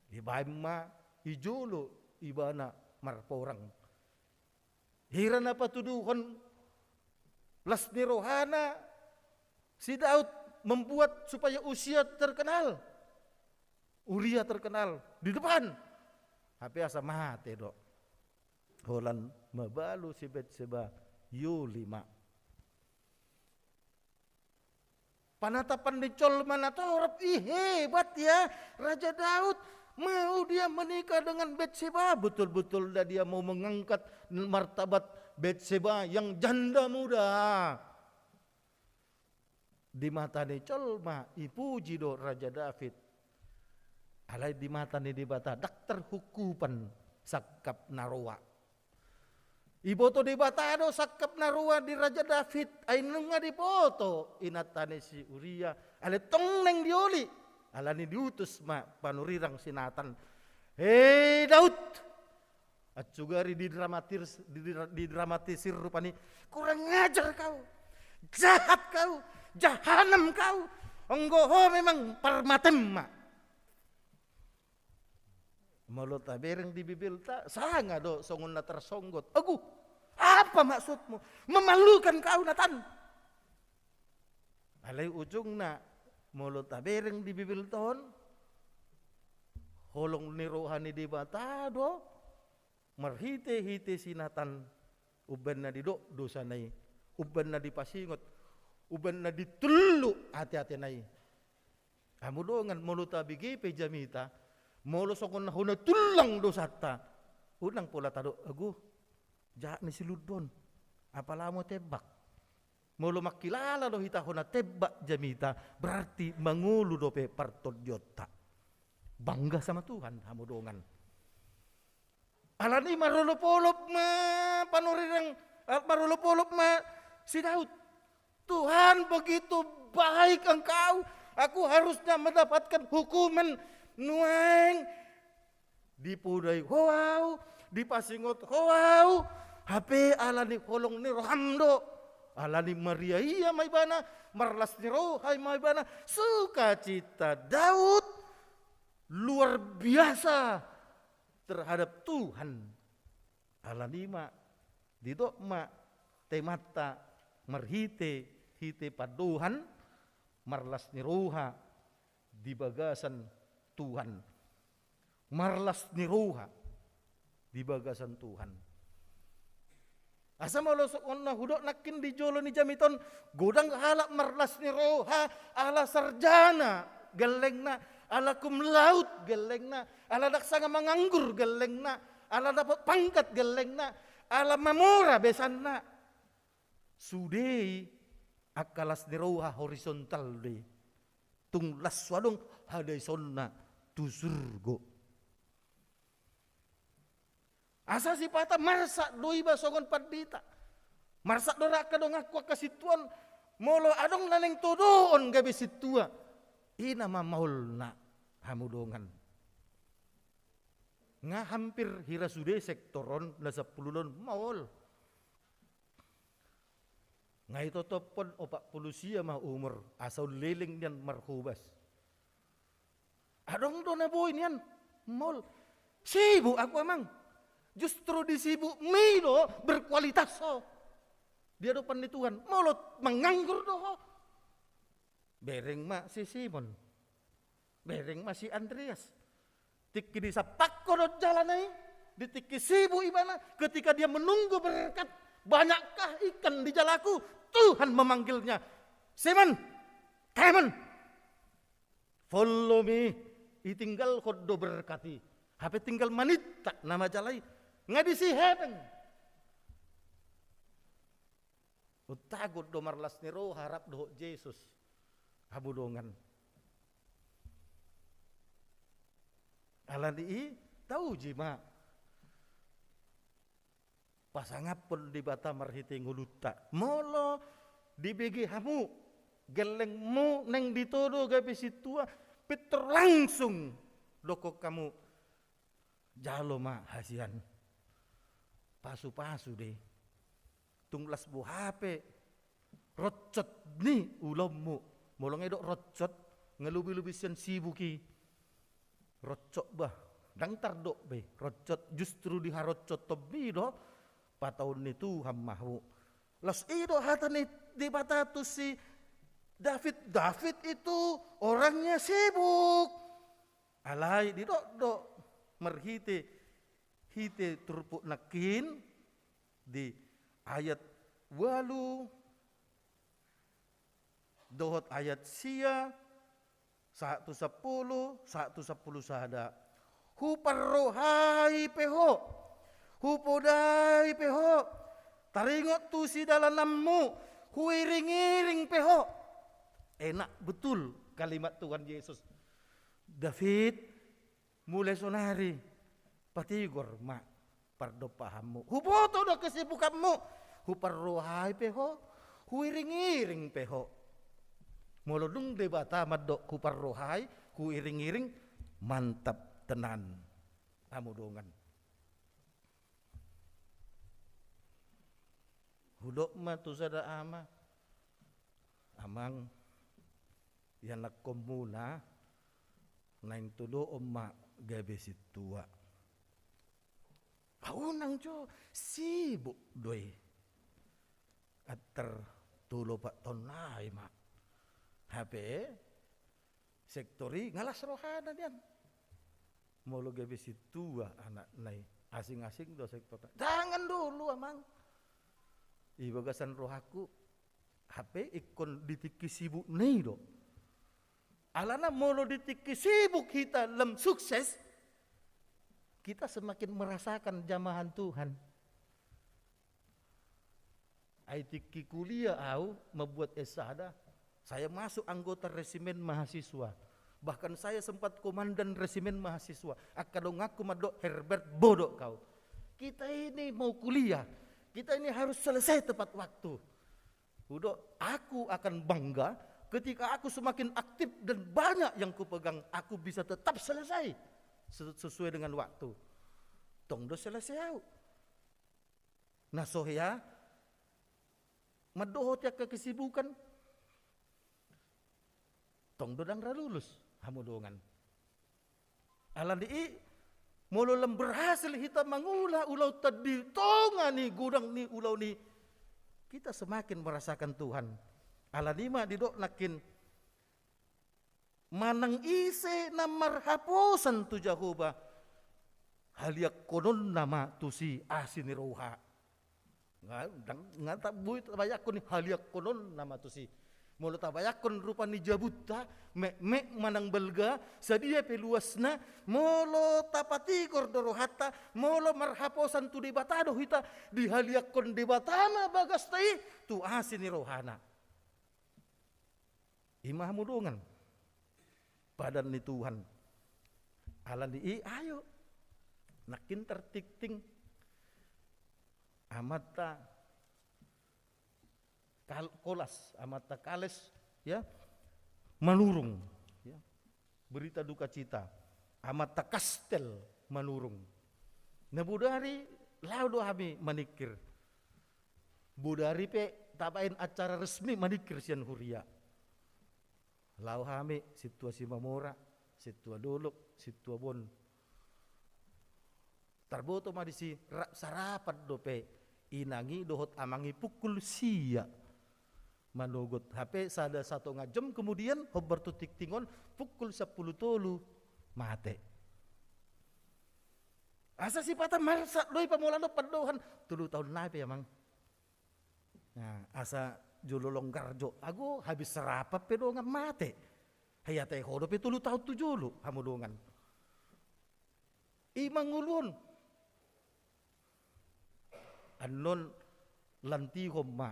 Dibaen ma i jolo ibana marporang. Hira na patuduhon las ni rohana si Daud membuat supaya Usia terkenal, Uria terkenal di depan. Hape asa mate do. Holan mabalu si Betseba, ioli ma. Panatapan ni jolma na torop i hebat ya. Raja Daud mau dia menikah dengan Betseba, betul-betul dah dia mau mengangkat martabat Betseba yang janda muda. Di mata ni jolma ipuji do Raja David. Alai di mata ni Debata ndang tarhukupan sangkap na roa. Iboto Debata do sangkap na roa di Raja David, ai nunga diboto inantana si Uria, alai tong naeng dioli. Alani diutus ma panurirang si Natan. Hei Daud, ansugari didramatir, didra-, didramatisir rupani, kurang ajar kau, jahat kau, jahanam kau, anggo ho memang parmatem ma. Molo tabereng di Bibelta, sanga do songon na tarsonggot. Agu, apa maksudmu? Memalukan kau, Natan. Alai ujungna, molo tabereng di Bibelta on, holong ni roha ni Debata do, marhite-hite si Natan, umbaen na didok dosana i, umbaen na dipasingot, umbaen na ditullu ate-atena i. Hamu dongan, molo tabege pe jamita, Molo songon na hona tullang dosanta, unang pola tadok, ago, jahat ni si Lundon, apala mo tembak. Molo mangkilala do hita hona tembak jamita, berarti mangolu dope partondionta. Bangga sama Tuhan hamu dongan. Alani marolopolop ma panurirang, ah, marolopolop ma si Daud. Tuhan, begitu baik Engkau, aku harusnya mendapatkan hukuman. Nuaeng dipodai ho au, dipasingot ho au, hape alani holong ni roham do. Alani mariaia ma ibana, marlas ni roha ma ibana, sukacita Daud luar biasa terhadap Tuhan. Alani ma didok ma temanta marhite-hite pandohan, marlas ni roha di bagasan Tuhan. Marlas ni roha di bagasan Tuhan. Asa molo songon na hudok nangkin di jolo ni jamita on, godang halak marlas ni roha ala sarjana gellengna, ala cum laude gellengna, ala ndang sanga manganggur gellengna, ala dapot pangkat gellengna, ala mamora besanna. Sude i angka las ni roha horizontal do i. Tung las so adong hadaisonna tu surgo. Asa sipata marsak do iba songon pandita. Marsak do ra angka donganku angka sintua on, molo adong na naeng todoon gabe sintua. I nama maolna hamu dongan. Nga hampir hira sude sektor on na sampulu on maol. Nga itotophon opat pulu sia ma umur, asa leleng nian marhobas. Adong do na boi nian maol. Sibuk aku, amang. Justru di sibukmi do berkualitas ho di adopan ni Tuhan. Molo manganggur do ho, bereng ma si Simon, bereng ma si Andreas. Tingki disampakhon on jala na i, di tingki sibuk ibana, ketika dia menunggu berkat, "Banyakkah ikan di jalaku?" Tuhan memanggilnya, "Simon, come on, follow me." Ditinggalhon do berkat i. Hape tinggal manintak nama jala i. Nga disi hepeng. Untagon do marlas ni roha rap dohot Jesus. Hamu dongan. Alani i tauji ma pasangaphon Debata marhite ngolunta. Molo dibege hamu gellengmu naeng ditodo gabe sintua, pintor langsung dokkon hamu, jalo ma hasian. Pasupasu do i. Tung las boha pe roncot ni ulaonmu. Molo nga didok roncot, nga lobi-lobi sian sibuk i. Roncot bah, ndang tardok be. Roncot justru di haroncotmi do pataon ni Tuhan ma hamu. Laos i do hata ni Debata tu si David. David itu orangnya sibuk. Alai didok do marhite, hite turpuk nangkin di ayat ualu dohot ayat sia, sahat tu sampulu, sahat tu sampulu sada. Huparrohai pe ho, hupodai pe ho, taringot tu sidalananmu, huiring-iring pe ho. Enak betul kalimat Tuhan Yesus. David, mulai sonari, patigor ma pardompahanmu. Huboto do kesibukanmu, huparrohai pe ho, huiring-iring pe ho. Molo dung Debata mandok huparrohai, huiring-iring, mantap tenan. Hamu dongan. Hudok ma tu sada ama, amang, ianakhonmuna naeng todoon ma gabe sintua. Unang jo, sibuk do i. Antar tolu opat taon nai ma. Hape sektor i nga las rohana nian. Molo gabe sintua anakna i, asing-asing do sektorna. Jangan dulu, amang. I bagasan rohangku, hape ingkon di tingki sibukna i do. Alana molo di tingki sibuk hita lam sukses, Kita semakin merasakan jamahan Tuhan. Ai tingki kuliah au membuat S sada, saya masuk anggota resimen mahasiswa. Bahkan saya sempat komandan resimen mahasiswa. Angka donganku mandok, "Herbert, bodoh kau. Kita ini mau kuliah. Kita ini harus selesai tepat waktu." Udah, aku akan bangga ketika aku semakin aktif dan banyak yang kupegang, aku bisa tetap selesai se-, sesuai dengan waktu. Tong do selesai au. Na so hea, mandok ho di angka kesibukan. Tong do ndang ra lulus, hamu dongan. Alani i, molo lam berhasil hita mangula ulaonta di tonga ni godang ni ulaon i, kita semakin merasakan Tuhan. Alani i ma didok nangkin, manang ise na marhaposan tu Jahowa, haliangkononna ma tusi asi ni roha. Nga, ndang, nga ta-, boi tabayangkon i, haliangkononna ma tusi. Molo tabayangkon rupa ni jabunta, mekmek manang balga, sadia pe luasna, molo tapatigor do rohanta, molo marhaposan tu Debata do hita, dihaliangkon Debata ma bagasta i tu asi ni rohana. I ma hamu dongan, padan ni Tuhan. Alani i ayo, nangkin tartingting amanta Kal-, Kolas, amanta Kales, ya, Manurung, ya. Berita duka cita, amanta Kastel Manurung. Na bodari laho do hami maningkir. Bodari pe tabaen acara resmi maningkir sian huria. Laho hami, sintua Simamora, sintua Dolok, sintua Bon. Tarboto ma disi ra-, sarapan dope inang i dohot amang i pukul sia. Manogot hape sada satonga jom kemudian, hombar tu tingting on pukul sampulu tolu mate. Asa sipata marsak do i pamola do pandohan, tolu taon nai pe, Amang. Nah, asa jolo longgar jo, ago habis sarapan pe dongan mate. Haiate ho dope tolu taon tu jolo, hamu dongan. I ma ngolu on. Annon lantihon ma,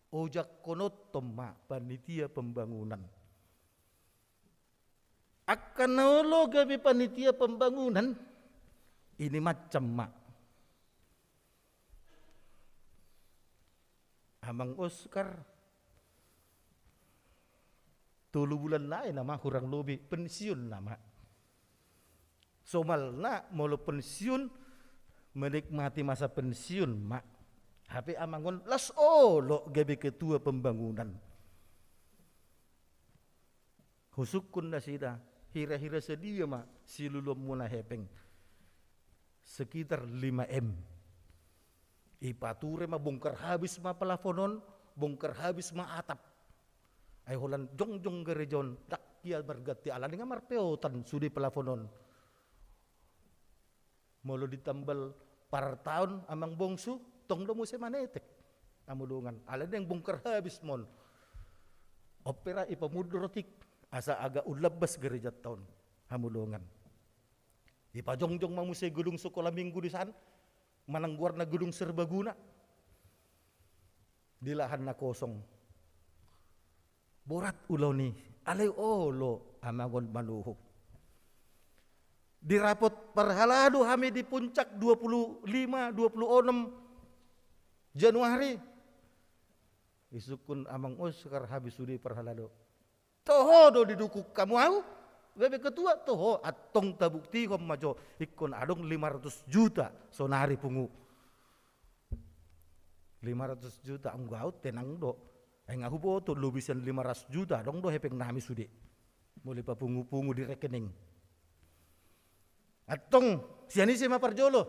ojakkononton ma panitia pembangunan. Angka na olo gabe panitia pembangunan, ini macam ma. Amang Oskar, tolu bulan nai nama hurang lobi pensiun nama. Somalna molo pensiun, menikmati masa pensiun ma. Hape amang on las olo gabe ketua pembangunan. Husungkun nasida, hira-hira sadia ma siluluanmuna hepeng. Sekitar lima M. Ipature ma, bongkar habis ma plafon on, bongkar habis ma atap. Ai holan jongjong gareja on, ndang hea marganti alani nga marpeotan sude plafon on. Molo ditambal partaon amang bongsu, tong do muse manetek. Hamu dongan, alai naeng bongkar habis ma on. On pe ra ipamundur otik, asa agak unlambas garejanta on. Hamu dongan. Ipajongjong ma muse gedung sekolah minggu di san, manang goarna gedung serbaguna. Di lahan na kosong. Borat ulaon i, alai olo amang on manuhuk. Dirapot parhalado hami di puncak dua puluh lima, dua puluh enam Januari. Isungkun amang Oskar habis sude parhalado. Toho do didukung hamu au, gabe ketua, toho, antong tabuktihon ma jo, ingkon adong lima ratus juta sonari pungu. Lima ratus juta, anggo au tenang do. Ai nga huboto, lobi sian lima ratus juta adong do hepeng nami sude. Molo ipapungu-pungu di rekening. Antong, sian ise ma parjolo?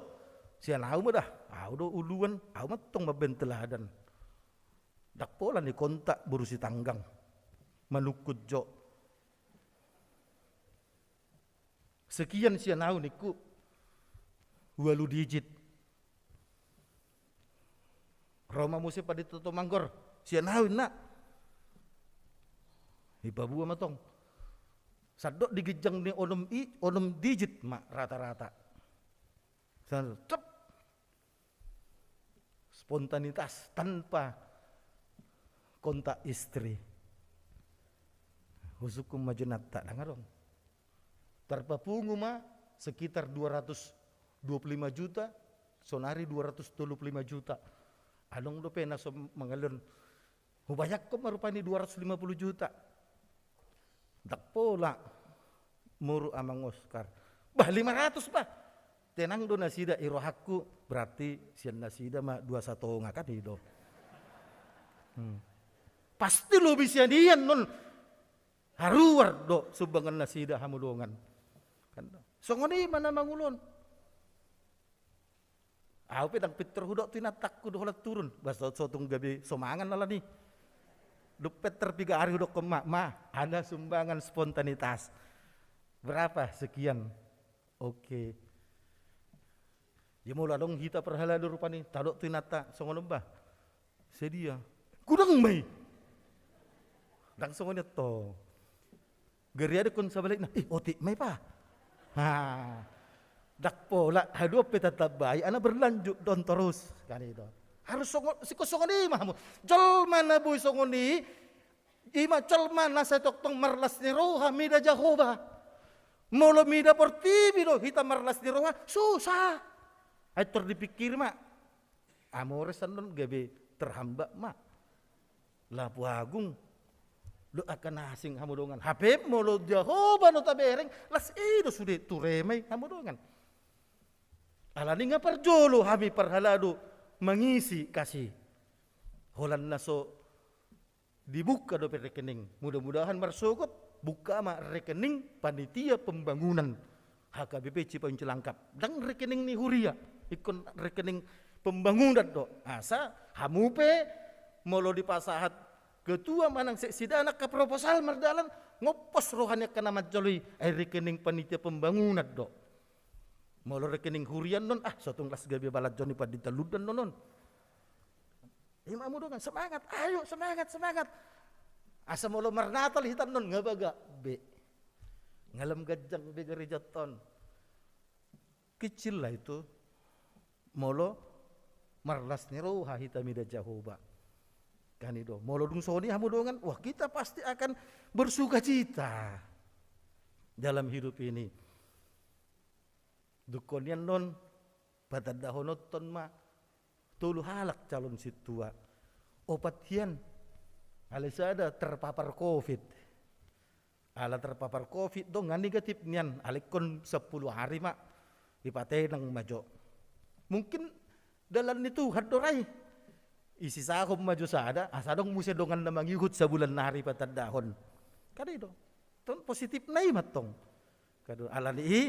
Sian au ma da, au do uluan, au ma antong mambaen teladan. Ndang pola ni kontak boru Sitanggang. Manungkun jo. Sekian sian au ningku. Ualu digit. Ro ma muse Pandita Tumanggur. Sian au inna. Ipaboa ma tong. Sandok di ginjang ni onom i, onom digit ma rata-rata. Sa-, cep. Spontanitas tanpa kontak istri. Husungkun ma jo inanta, ndang adong. Tarpapungu ma sekitar dua ratus dua puluh lima juta, sonari dua ratus tolu puluh lima juta. Adong dope na so mangalion, hubayangkon ma rupani dua ratus lima puluh juta. Ndang pola muruk Amang Oskar. Bah, lima ratus bah. Tenang do nasida, i rohangku, berarti sian nasida ma dua satonga, kan i do. Hmm. Pasti lobi sian i annon. Haruar do sumbangan nasida, hamu dongan. Kan do. Songon i ma na mangulon. Au pe ndang pintor hudok tu inantangku do holan turun. Bah, so, so tung gabe so mangan alani. Dung pintor piga ari hudokkon ma, "Ma, ada sumbangan spontanitas." "Berapa?" "Sekian." "Oke." Ia molo adong hita parhalado rupani, tadok tu inanta, songon on bah. Sedia. Godang ma i. Ndang songon i tong. Gari adong kon sabalikna, "Ih, otik ma i pa." Ha. Ndang pola, haduan pe tatambai, ana berlanjut do on torus. Kan i do. Harus songon, singkon songon i ma hamu. Jolma na boi songon i, i ma jolma na sai tongtong marlas ni roha mida Jahowa. Molo mida portibi do hita marlas ni roha, susah. Ai tor dipikiri ma. Amores annon gabe terhambat ma. Labuagung dohot angka na asing, hamu dongan. Hape molo Jahowa do tabereng, las i do sude ture ma i, hamu dongan. Alani nga parjolo hami parhalado mangisi kas i. Holan na so dibuka dope rekening. Mudah-mudahan marsogot buka ma rekening Panitia Pembangunan H K B P Cipayung Cilangkap. Ndang rekening ni huria, ingkon rekening pembangunan do. Asa hamu pe molo dipasahat ketua manang seksida angka proposal mardalan, ngompos roha ni angka na manjalo i, ai rekening Panitia Pembangunan do. Molo rekening huria annon, ah, so tung las gabe balanjo ni pandita lundan annon. I ma, hamu dongan, semangat, ayo, semangat, semangat. Asa molo marnatal hita annon, nga bagak be. Nga lam ganjang be gerejanta on. Kecil lah itu. Molo marlas ni roha hita mida Jahowa. Kan i do. Molo dung songon i, hamu dongan, wah, kita pasti akan bersukacita dalam hidup ini. Dungkon i annon, patandahononton ma tolu halak calon sintua. Opat hian, alai sada terpapar covid. Ala terpapar covid do, nga negatif nian, alai ingkon sampulu ari ma, dipatenang ma jo. Mungkin dalan ni Tuhan do ra i. Isisahon ma jo sada, asa adong muse dongan na mangihut sabulan nari patandahon. Kan i do. Tong positif na i ma tong. Kan i do, alani i,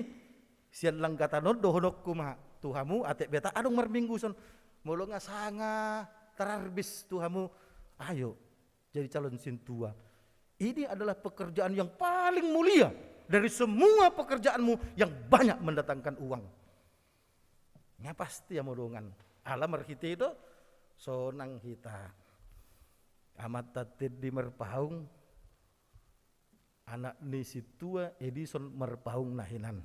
sian langgatan on dohononku ma tu hamu, atik beta adong marminggu son. Molo nga sanga tararbis tu hamu, ayo, jadi calon sintua. Ini adalah pekerjaan yang paling mulia dari semua pekerjaanmu yang banyak mendatangkan uang. Nga pasti, hamu dongan. Ala marhite i do, sonang hita. Amanta Tendi Marpaung, anak ni sintua Edison Marpaung na hinan.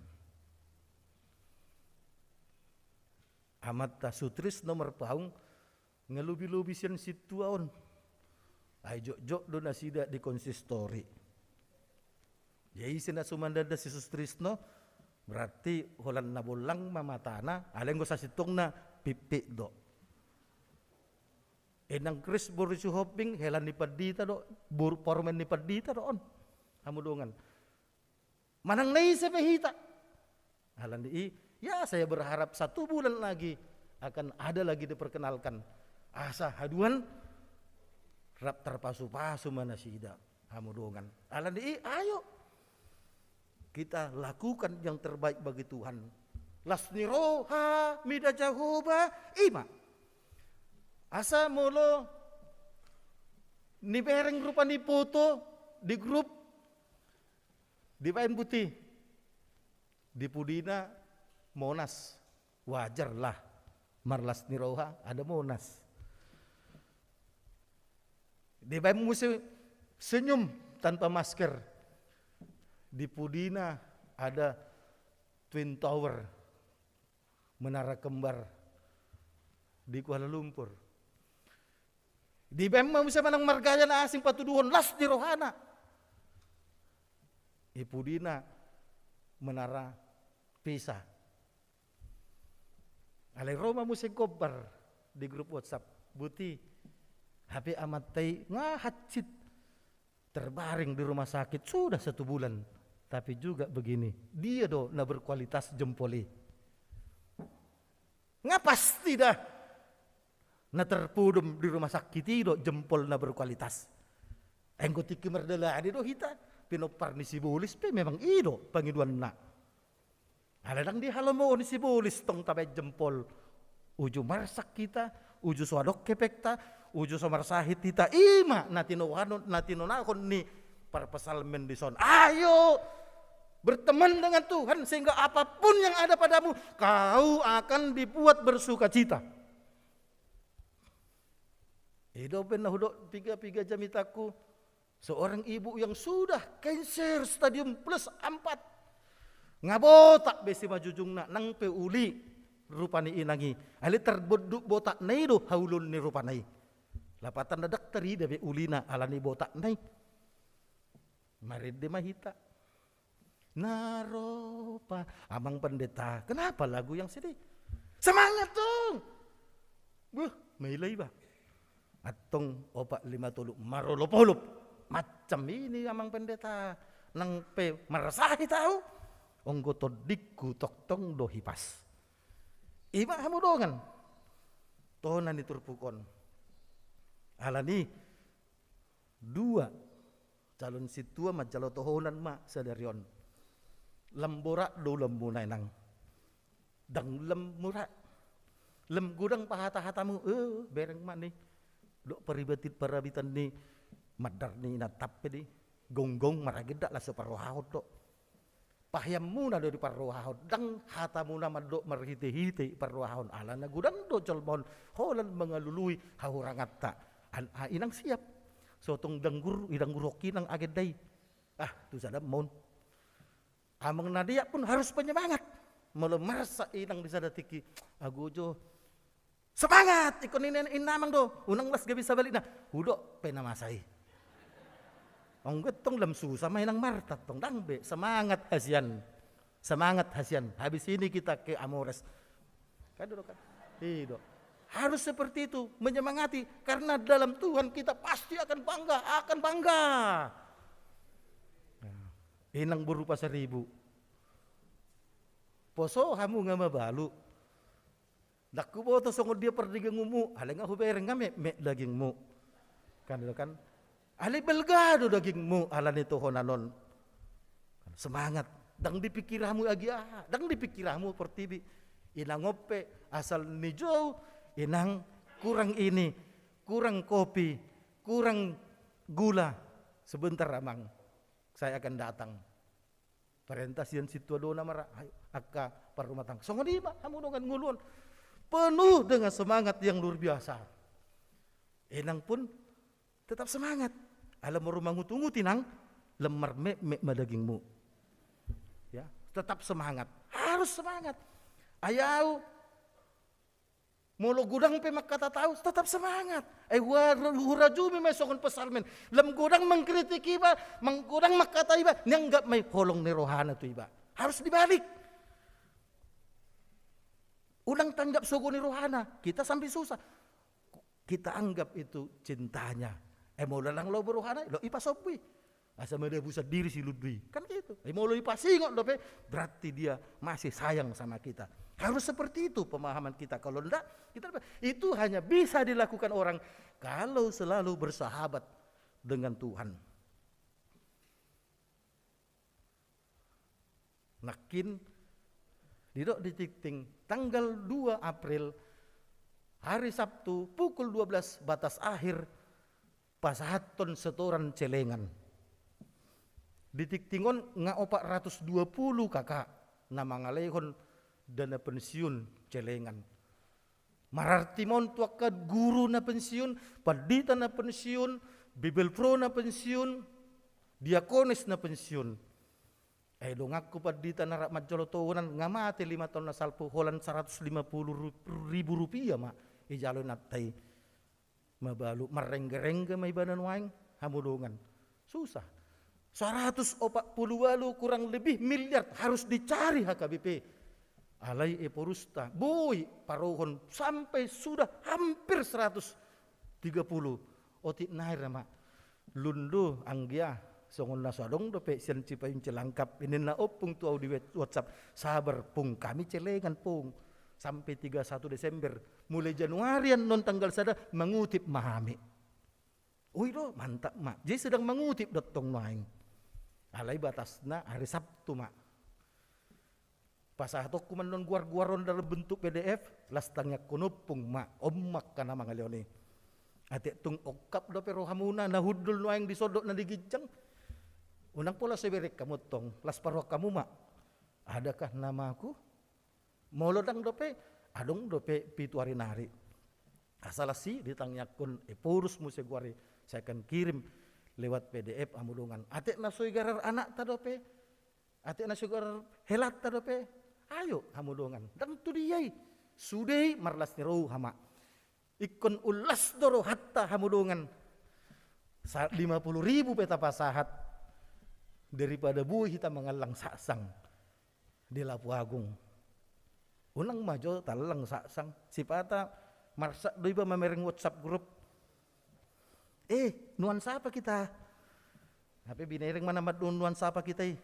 Amanta Sutrisno Marpaung, nga lobi-lobi sian sintua on. Ai jotjot do nasida di konsistori. Jadi ise na sumandanda si Sutrisno, berarti holan na bollang ma matana, alai anggo sasintongna pimpit do. Inang Kris boru Sihombing, hela ni pandita do, boru parumaen ni pandita do on. Hamu dongan. Manang na ise pe hita. Alani i, ya, saya berharap satu bulan lagi akan ada lagi diperkenalkan. Asa haduan rap tarpasu-pasu ma nasida, hamu dongan. Alani i, ayo. Kita lakukan yang terbaik bagi Tuhan. Las ni roha mida Jahowa, i ma. Asa molo nibereng rupani foto di grup, dibaen buti, di pudina Monas. Wajar lah, marlas ni roha ada Monas. Dibaen muse senyum tanpa masker. Di pudina ada Twin Tower. menara kembar di Kuala Lumpur. Dibaen ma muse manang margaya na asing patuduhon las ni rohana. I pudina menara Pisa. Alai ro ma muse gombar di grup WhatsApp. Buti, H P amanta i nga hansit, terbaring di rumah sakit sudah satu bulan. Tapi juga begini, dia do na berkualitas jempol i. Nga pasti da na terpudum di rumah sakit i do jempol na berkualitas. Enggo tingki mardalani do hita, pinompar ni sibolis pe memang i do pangidoanna. Alai ndang dihalomohon sibolis tong tabaen jempol. Uju marsak hita, uju so adong hepengta, uju so marsahit hita, i ma na tinoanhon, na tinonahon ni parpsalmen dison. Ayo berteman dengan Tuhan sehingga apapun yang ada padamu, kau akan dibuat bersukacita. I do pe na hudok piga-piga jamitangku, seorang ibu yang sudah cancer stadium plus empat. Nga botak be simanjujungna, nang pe uli rupa ni inang i. Alai tarbonduk botakna i do haulon ni rupana i. Lapatanna ndang tarida be ulina ala ni botakna i. Marende ma hita. Na ro pa Amang Pendeta. Kenapa lagu yang sedih? Semangat dong. Buh, maila iba. Antong opat lima tolu marolop-olop. Macam ini Amang Pendeta. Nang pe marsahit au, onggo tondingku tongtong do hipas. I ma hamu dongan, tona ni turpuk on. Alani dua calon sintua manjalo tohonan ma sadari on. Lam borat do ulamuna, inang. Ndang lam mura. Lam godang pahata-hatamu, eh, bereng ma ni. Dok paribati-, parabitan ni mandar ni inanta pe di. Gonggong maragenda laso parrohahon do. Paheanmuna do diparrohahon, ndang hatamuna mandok marhite-hite parrohahon, alana godang do jolma on holan mangalului hahuranganta. An-, a, inang siap. Sotong danggur, idanggur hongki nang agenda i. Ah, tu sada maun. Amang na dia pun harus penyemangat. Molo marsak inang di sada tingki, ago jo, semangat! Ingkon ninna inna amang do, unang las gabe sabalikna. Hudok pe na masa i. Onggo tong lam susah ma inang Marta tong, ndang be, semangat hasian. Semangat hasian. Habis ini kita ke Amores. Kan dulu kan? Ido. Harus seperti itu, menyemangati. Karena dalam Tuhan kita pasti akan bangga, akan bangga. Nah, inang boru Pasaribu. Poso hamu nga mabalu. Ndang huboto songon dia pardagingonmu, alai nga hubereng nga metmet dagingmu. Kan, kan? Alai balga do dagingmu, ala ni tohonan on. Semangat. Ndang dipikir hamu agi aha, ndang dipikir hamu portibi. Inang on pe, asal nijou, inang kurang ini, kurang kopi, kurang gula. Sebentar, Amang. Saya akan datang. Parenta sian sintua dona mara, hai, angka parrumatangga. Songon i ma, hamu dongan ngolu on. Penuh dengan semangat yang luar biasa. Inang pun tetap semangat. Ala molo mangutunguti nang, lam marmetmet ma dagingmu. Ya, tetap semangat. Harus semangat. Ai au, molo godang pe mangkata tahu, tetap semangat. Ai hua-, hurajumi ma i songon psalmen. Lam godang mangkritik iba, mang-, godang mangkata iba, nianggap ma i holong ni rohana tu iba. Harus dibalik. Unang tanggap sogo ni rohana, kita sampe susah. Kita anggap itu cintanya. Eh, molo lang lobo rohana, lo ipasombu i. Asa madabu sandiri si lundu i. Kan gitu. Eh, molo ipasingot dope, berarti dia masih sayang sama kita. Harus seperti itu pemahaman kita. Kalau ndak, kita, itu hanya bisa dilakukan orang kalau selalu bersahabat dengan Tuhan. Nangkin, didok di tingting, tanggal dua April, hari Sabtu, pukul dua belas batas akhir, pasahathon setoran celengan. Di tingting on nga opat ratus dua puluh K K na mangaleihon dana pensiun celengan. Mararti ma on tu angka guru na pensiun, pandita na pensiun, bibelvrouw na pensiun, diakones na pensiun. Ai donganku pandita na rap manjalo tohonan nga mate lima taon na salpu holan saratus lima pulu ru-, ribu rupia ma ijalo inanta i. Mabalu marrengge-rengge ma ibana nuaeng, hamu dongan. Susah. Saratus opat pulu ualu kurang lebih miliar harus dicari H K B P. Alai Ephorus ta boi parohon sampai sudah hampir seratus tiga puluh. Otik nai ra ma. Lun do anggia, songon na so adong dope sian Cipayung Cilangkap, ninna ompung tu au di wet-, WhatsApp, sabar pung, kami celengan pung. Sampai tiga satu Desember, mulai Januari annon tanggal sada mangutip ma hami. Ui do, mantap ma. Jadi sedang mangutip do tong nuaeng. Alai batasna hari Sabtu ma. Pasahatonku ma annon guar-guar on dalam bentuk P D F, las tangiangkon ompung ma, on ma angka na mangalehon i. Atik tung ongkap dope rohamuna, na hundul nuaeng di sandok na di ginjang. Unang pola so ibereng hamu tong, las paruhang hamu ma. Adakah namaku? Molo ndang dope, adong dope pitu ari nari. Asa las i ditangiangkon Ephorus muse guar i, saya akan kirim lewat P D F hamu dongan. Atik na so igarar anakta dope, atik na so igarar helanta dope, ayo hamu dongan. Ndang tu dia i, sude i marlas ni roha ma. Ingkon unlas do rohanta hamu dongan. Sa-, lima puluh ribu pe tapasahat daripada boi hita mangallang saksang di Lapu Agung. Unang ma jo taallang saksang. Sipata marsak do iba mamereng WhatsApp grup. Eh, nuansa apa kita? Hape binereng ma na mandok nuansa apa kita i.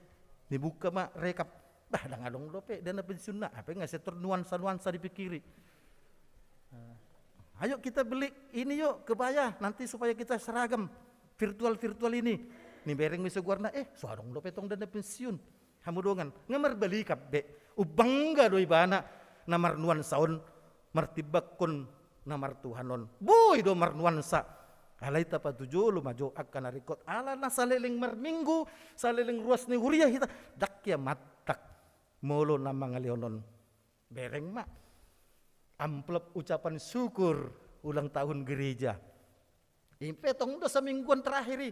Dibuka ma rekap. Bah, ndang adong dope dana pensiunna. Hape nga setor nuansa-nuansa dipikiri. Nah, ayo kita beli ini yuk, kebaya, nanti supaya kita seragam virtual-virtual ini. Nibereng ma i saguarna, eh, so adong dope tong dana pensiun. Hamu dongan, nga marbalikan be. Umbangga do ibana na marnuansa on, martimbangkon na martuhan on. Boi do marnuansa. Alai tapatujolo ma jo angka na ringkot. Ala na saleleng marminggu, saleleng ruas ni huria hita, ndang hea mantak molo na mangalehon on. Bereng ma amplop ucapan syukur ulang tahun gereja. I pe tong do samingguan terakhir i.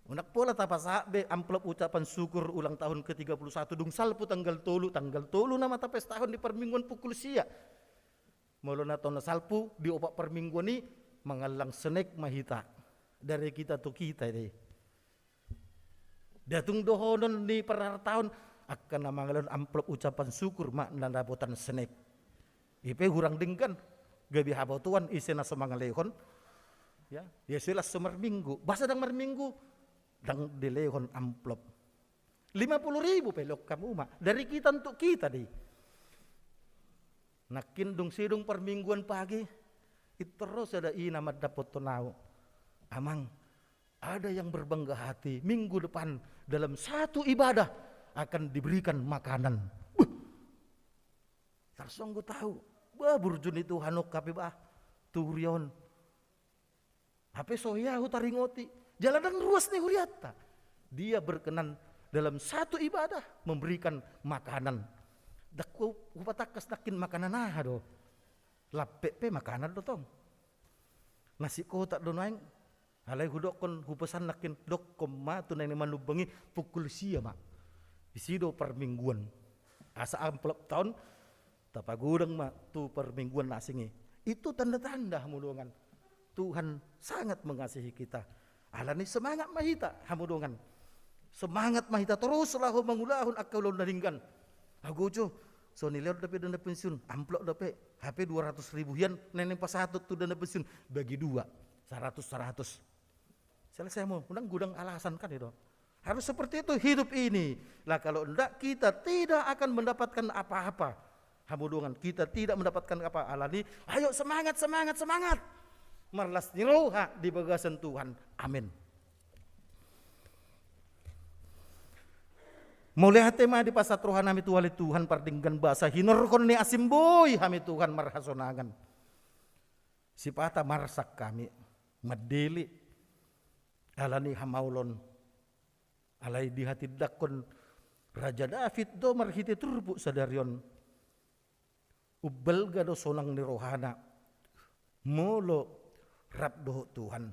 Unang pola tapasahat be amplop ucapan syukur ulang tahun ke tiga puluh satu, dung salpu tanggal tolu, tanggal tolu nama tapestahon di parmingguan pukul sia. Molo na taon na salpu di opat parmingguan i mangallang snack ma hita. Dari kita tu kita dei. Datung dohonon ni parhartaon, angka na mangalehon amplop ucapan syukur ma na dapotan snack. I pe hurang denggan, gabe habotoan ise na so mangalehon. Ya, ya so las so marminggu. Boasa ndang marminggu? Ndang dilehon amplop. Lima puluh ribu pe lehon hamu ma. Dari kita untuk kita dei. Nangkin dung sidung parmingguan pagi, pintor ro sada ina mandapothon au. Amang, ada yang berbangga hati, minggu depan dalam satu ibadah akan diberikan makanan. Beuh. Tarsonggot au. Bah, burju ni Tuhan on hape bah. Tu huria on. Hape so hea hutaringoti. Jala ndang ruas ni hurianta. Dia berkenan dalam satu ibadah memberikan makanan. Ndang hu-, hupatangkas nangkin makanan aha do. Lampet pe makanan do tong. Nasi kotak do nuaeng. Alai hudokkon, hupesan nangkin, dokkon ma tu na naeng manumbangi pukul sia ma. Disi do parmingguan. Asa amplopta on tapagodang ma tu parmingguan na asing i. Itu tanda-tanda, hamu dongan. Tuhan sangat mengasihi kita. Alani semangat ma hita, hamu dongan. Semangat ma hita torus laho mangulahon angka ulaon na denggan. Ago jo, so nilehon dope dana pensiun, amplop dope, hape dua ratus ribu hian, naeng pasahaton tu dana pensiun, bagi dua, saratus, saratus. Selesai hamu, unang godang alasan kan itu. Harus seperti itu hidup ini. Lah kalau ndak, kita tidak akan mendapatkan apa-apa. Hamu dongan, kita tidak mendapatkan apa alani. Ayo semangat, semangat, semangat. Marlas ni roha di bagasan Tuhan. Amin. Mauliate ma dipasahat rohanami tu ale Tuhan pardenggan basa, hinorhon ni asimboi hami Tuhan marhasonangan. Sipata marsak hami, mandele, alani hamaolon, alai dihatindangkon Raja David do marhite turpuk sadari on. Umbalga do sonang ni rohana, molo rap dohot Tuhan.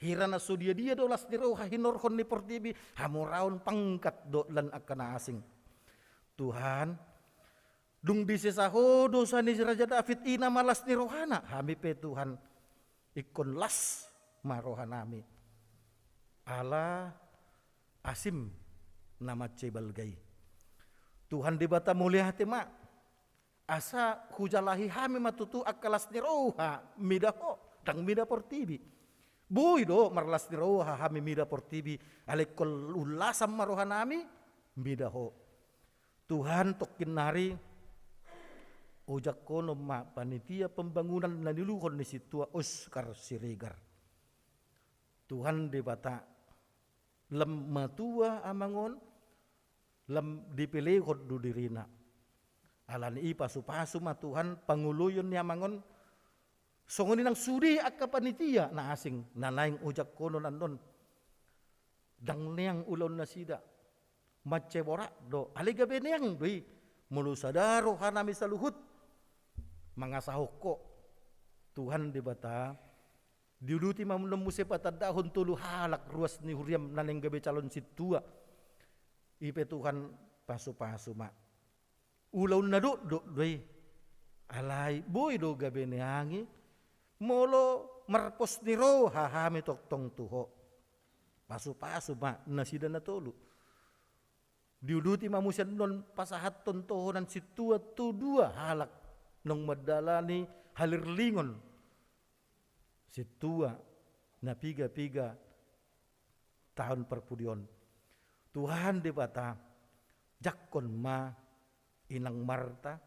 Hira na so dia-dia do las ni roha hinorhon ni portibi, hamoraon pangkat dohot lan angka na asing. Tuhan, dung disesa Ho dosa ni si Raja David i na malas ni rohana, hami pe Tuhan, ingkon las ma rohanami. Ala asim na mansai balga i. Tuhan Debata, mauliate ma. Asa hujalahi hami ma tutu angka las ni roha mida Ho, ndang mida portibi. Boi do marlas ni roha hami mida portibi, alai ingkon ullasan ma rohanami mida Ho. Tuhan, tongkin nari ojak Ho non ma panitia pembangunan na niuluhon ni sintua Oscar Siregar. Tuhan Debata, lam matua amang on, lam dipelehon do dirina. Alani i pasu-pasu ma Tuhan pangoloion ni amang on, songon i nang sude angka panitia na asing na naeng ojak Ho non annon. Ndang neang ulaon nasida. Mansai borat do, alai gabe neang do i. Molo sada rohanami saluhut mangasahon Ho. Tuhan Debata, diuduti ma annon muse patandahon tolu halak ruas ni huriam na naeng gabe calon sintua. I pe Tuhan, pasu-pasu ma. Ulaon na dokdok do i. Alai boi do gabe neang i molo marpos ni roha hami tongtong tu Ho. Pasu-pasu ma nasida na tolu. Diuduti ma muse annon pasahathon tohonan sintua tu dua halak naung mandalani halirlingon sintua na piga-piga taon parpudi on. Tuhan Debata, jangkon ma inang Marta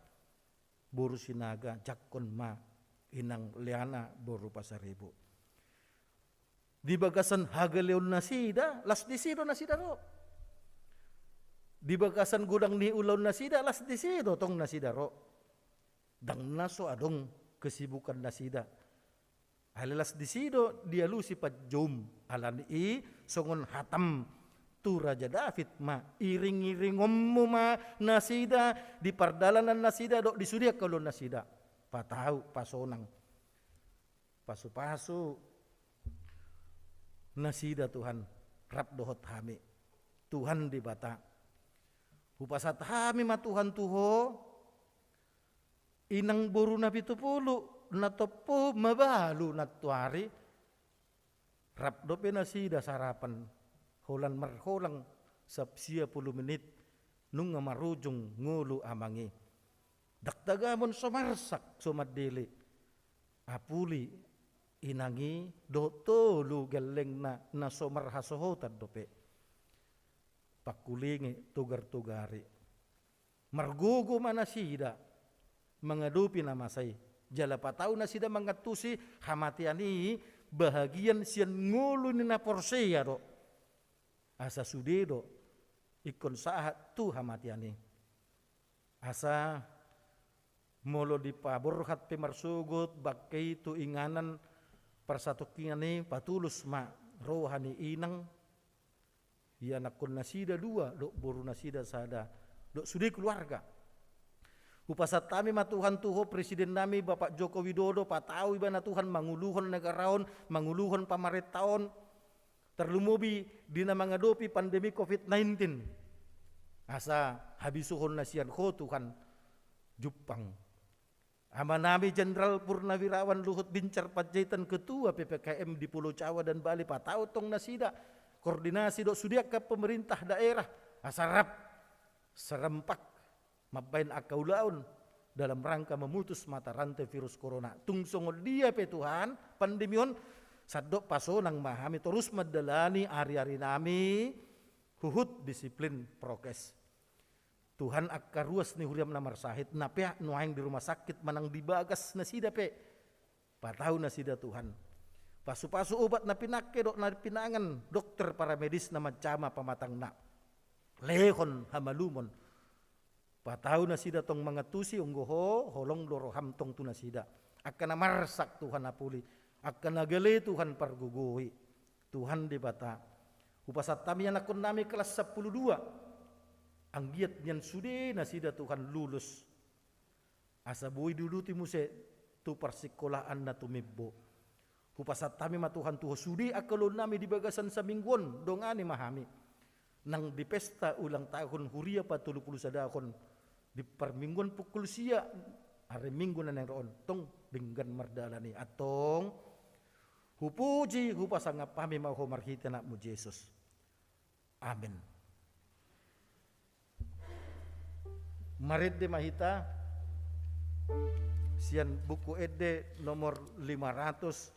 boru Sinaga, jangkon ma inang Leana boru Pasaribu. Di bagasan hagaleon nasida, las disi do nasida ro. Di bagasan godang ni ulaon nasida, las disi do tong nasida ro. Ndang na so adong kesibukan nasida. Alai las disi do dialusi panjoum, alani i songon hatam tu Raja David ma, iring-iringonmu ma nasida di pardalanan nasida dohot di sude angka ulaon nasida. Patau, pasonang. Pasu-pasu nasida Tuhan, rap dohot hami. Tuhan Debata, hupasahat hami ma Tuhan tu Ho, inang boru Napitupulu, na tompu mabalu nantuari, rap dope nasida sarapan, holan marholang sap sia pulu menit, nunga marujung ngolu amang i. Ndang tagamon so marsak, so mandele. Apuli inang i dohot tolu gellengna na so marhasohotan dope. Pangkulingi, togar-togari. Margogo ma nasida mangadopi na masa i. Jala patau nasida mangantusi hamatean i bahagian sian ngolu ni na porsea do. Asa sude do ingkon sahat tu hamatean i. Asa molo dipaborhat pe marsogot bangke i tu inganan parsatongkinan i, patulus ma roha ni inang, ianakkon nasida dua dohot boru nasida sada dohot sude keluarga. Hupasahat hami ma Tuhan tu Ho presiden nami Bapak Joko Widodo, patau ibana Tuhan manguluhon negara on, manguluhon pamarenta on, tarlumobi di na mangadopi pandemi covid nineteen. Asa habisuhon na sian Ho Tuhan jumpang. Amanami Jenderal Purnawirawan Luhut Binsar Panjaitan, Ketua P P K M di Pulau Jawa dan Bali, patau tong nasida koordinasi dohot sude angka pemerintah daerah asa rap serempak mambaen angka ulaon dalam rangka memutus mata rantai virus corona. Tung songon dia pe Tuhan pandemi on, sandok pasonang ma hami torus mandalani ari-ari nami huhut disiplin prokes. Tuhan, angka ruas ni huriam na marsahit, na peak nuaeng di rumah sakit manang di bagas nasida pe, patau nasida Tuhan. Pasu-pasu obat na pinangke dohot na pinangan dokter paramedis na manjama pamatangna, lehon hamalumon. Patau nasida tong mangantusi, anggo Ho holong do roham tong tu nasida. Angka na marsak Tuhan apuli, angka na gale Tuhan pargogoi. Tuhan Debata, hupasahat hami anakkon nami kelas sampulu dua, anggiat nian sude nasida Tuhan lulus, asa boi diuduti muse tu parsingkolaan na tumimbo. Hupasahat hami ma Tuhan tu Ho sude angka ulaonnami di bagasan saminggu on, dongani ma hami. Nang di pesta ulang tahun huria patolu pulu sadahon, di parmingguon pukul sia, ari Minggu na naeng ro on, tong denggan mardalan i, antong hupuji, hupasangap hami ma Ho marhite AnakMu Jesus. Amen. Marende ma hita sian Buku Ende nomor lima ratus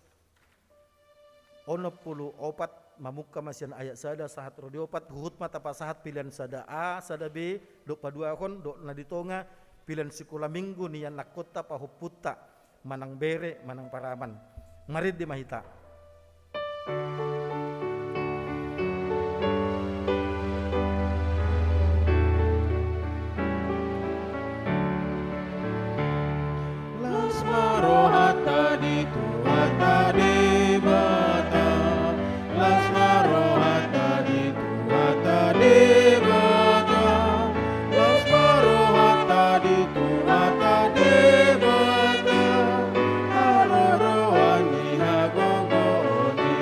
onom pulu opat, mamungka ma sian ayat sada sahat ro di opat, huhut ma tapasahat pilihan sada A, sada B, dohot paduahon, dohot na di tonga, pilihan sikola minggu ni anakkonta pahompunta, manang bere, manang paraman. Marende ma hita. Las ma rohanta di Tuhanta Debata, las ma rohanta di Tuhanta Debata, las ma rohanta di Tuhanta Debata, haroroan ni hagogoon i.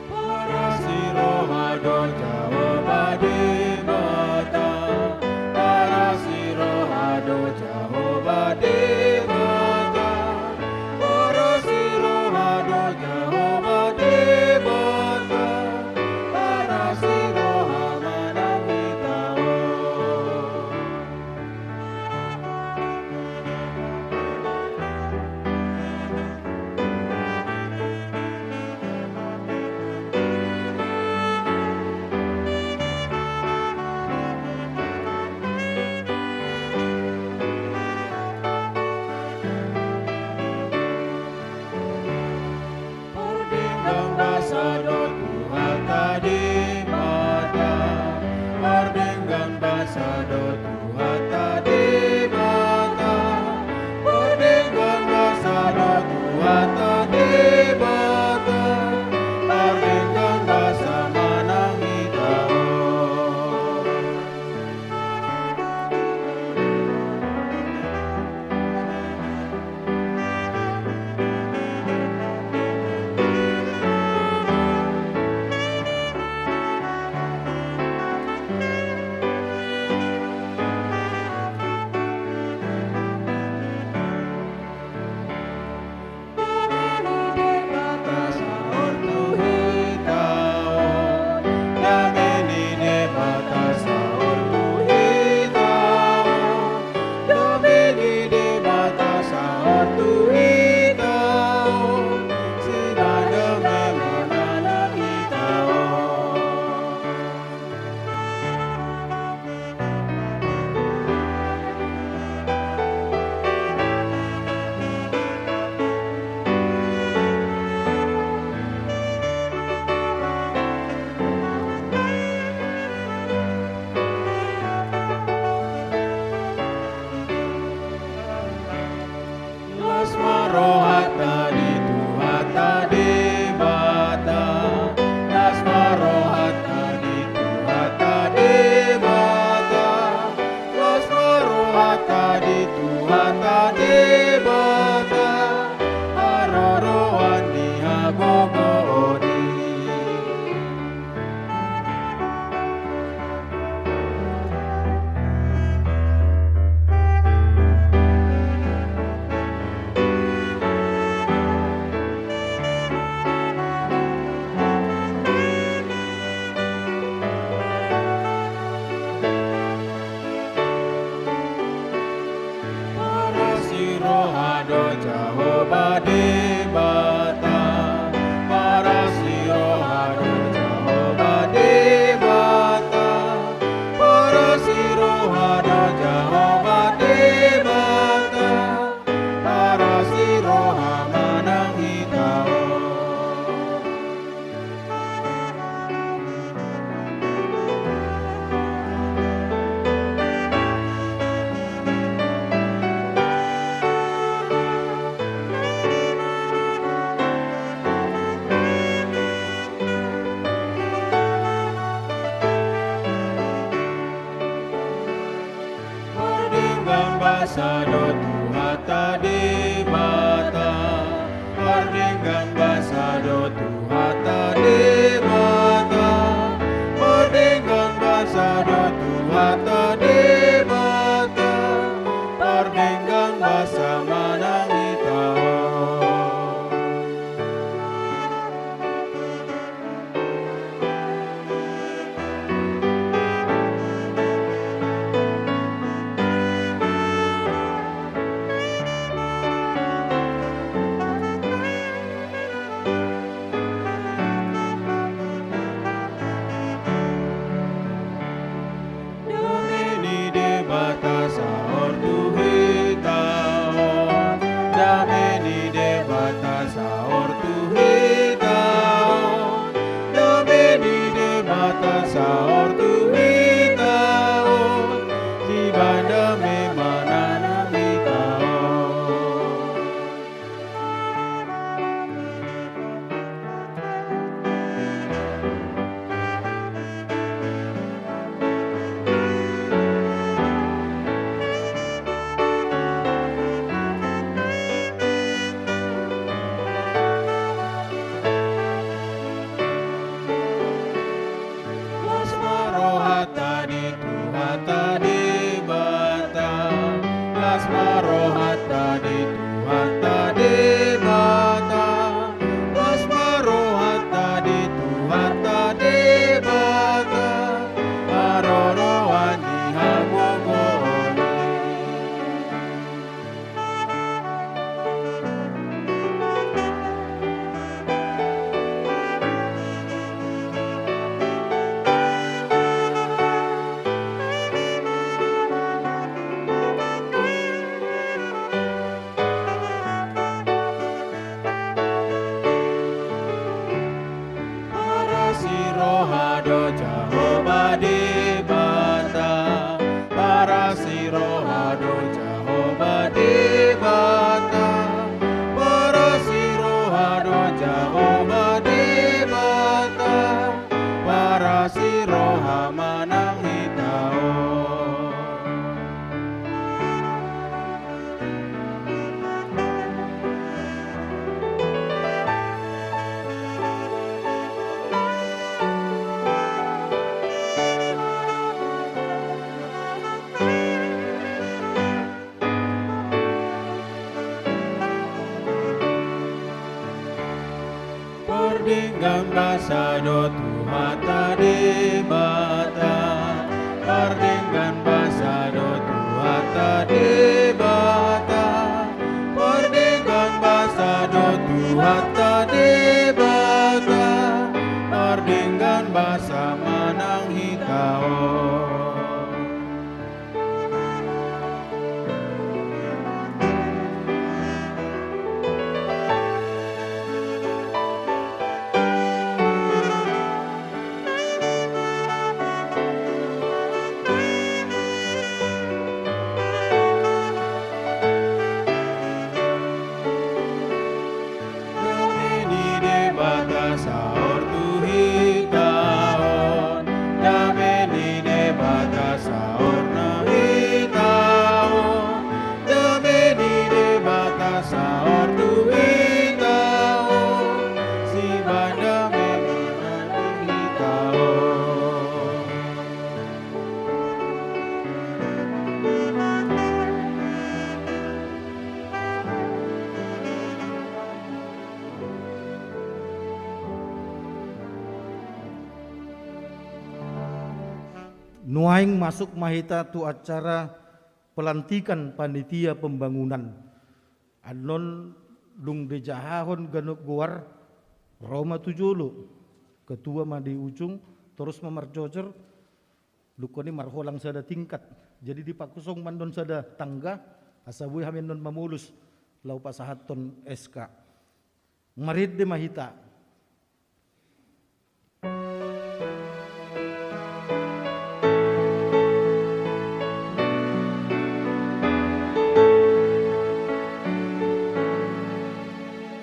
Parasi roha do Jahowa Debata, parasi roha do Jahowa Debata, parasi roha do Jahowa Debata, parasi roha manang hita on. Pardenggan basa do Tuhanta Debata, pardenggan basa do Tuhanta Debata, pardenggan basa do Tuhanta Debata, pardenggan basa manang hita on. Basa do Tuhanta Debata, pardenggan basa do Tuhanta Debata, pardenggan basa do Tuhanta Debata, pardenggan basa manang hita on. Dame ni Debata saor tu hita on. Dame ni Debata saor tu hita on. Dame ni Debata saor tu hita on. Sibaen dame mananam hita on. Las ma rohanta di Tuhanta Debata, las ma rohanta di Tuhanta Debata, las ma rohanta di Tuhanta Debata, haroroan ni hagogoon i. Parasiroha do Jahowa Debata, parasiroha do Jahowa Debata, parasiroha do Jahowa Debata, parasiroha manang hita on. Pardenggan basa do Tuhanta Debata, pardenggan basa do Tuhanta Debata, pardenggan basa do Tuhanta Debata, pardenggan basa manang hita on. Dame ni Debata saor tu hita on. Dame ni Debata saor tu hita on. Dame ni Debata saor tu hita on. Sibaen dame mananam hita on. Nuaeng masuk ma hita tu acara pelantikan panitia pembangunan. Annon dung dijahahon ganup goar, ro ma tu jolo. Ketua ma di ujung, torus ma marjojor, dungkon i marholang sada tingkat. Jadi dipakosong ma annon sada tangga, asa boi hami annon mamolus laho pasahathon S K. Marende ma hita.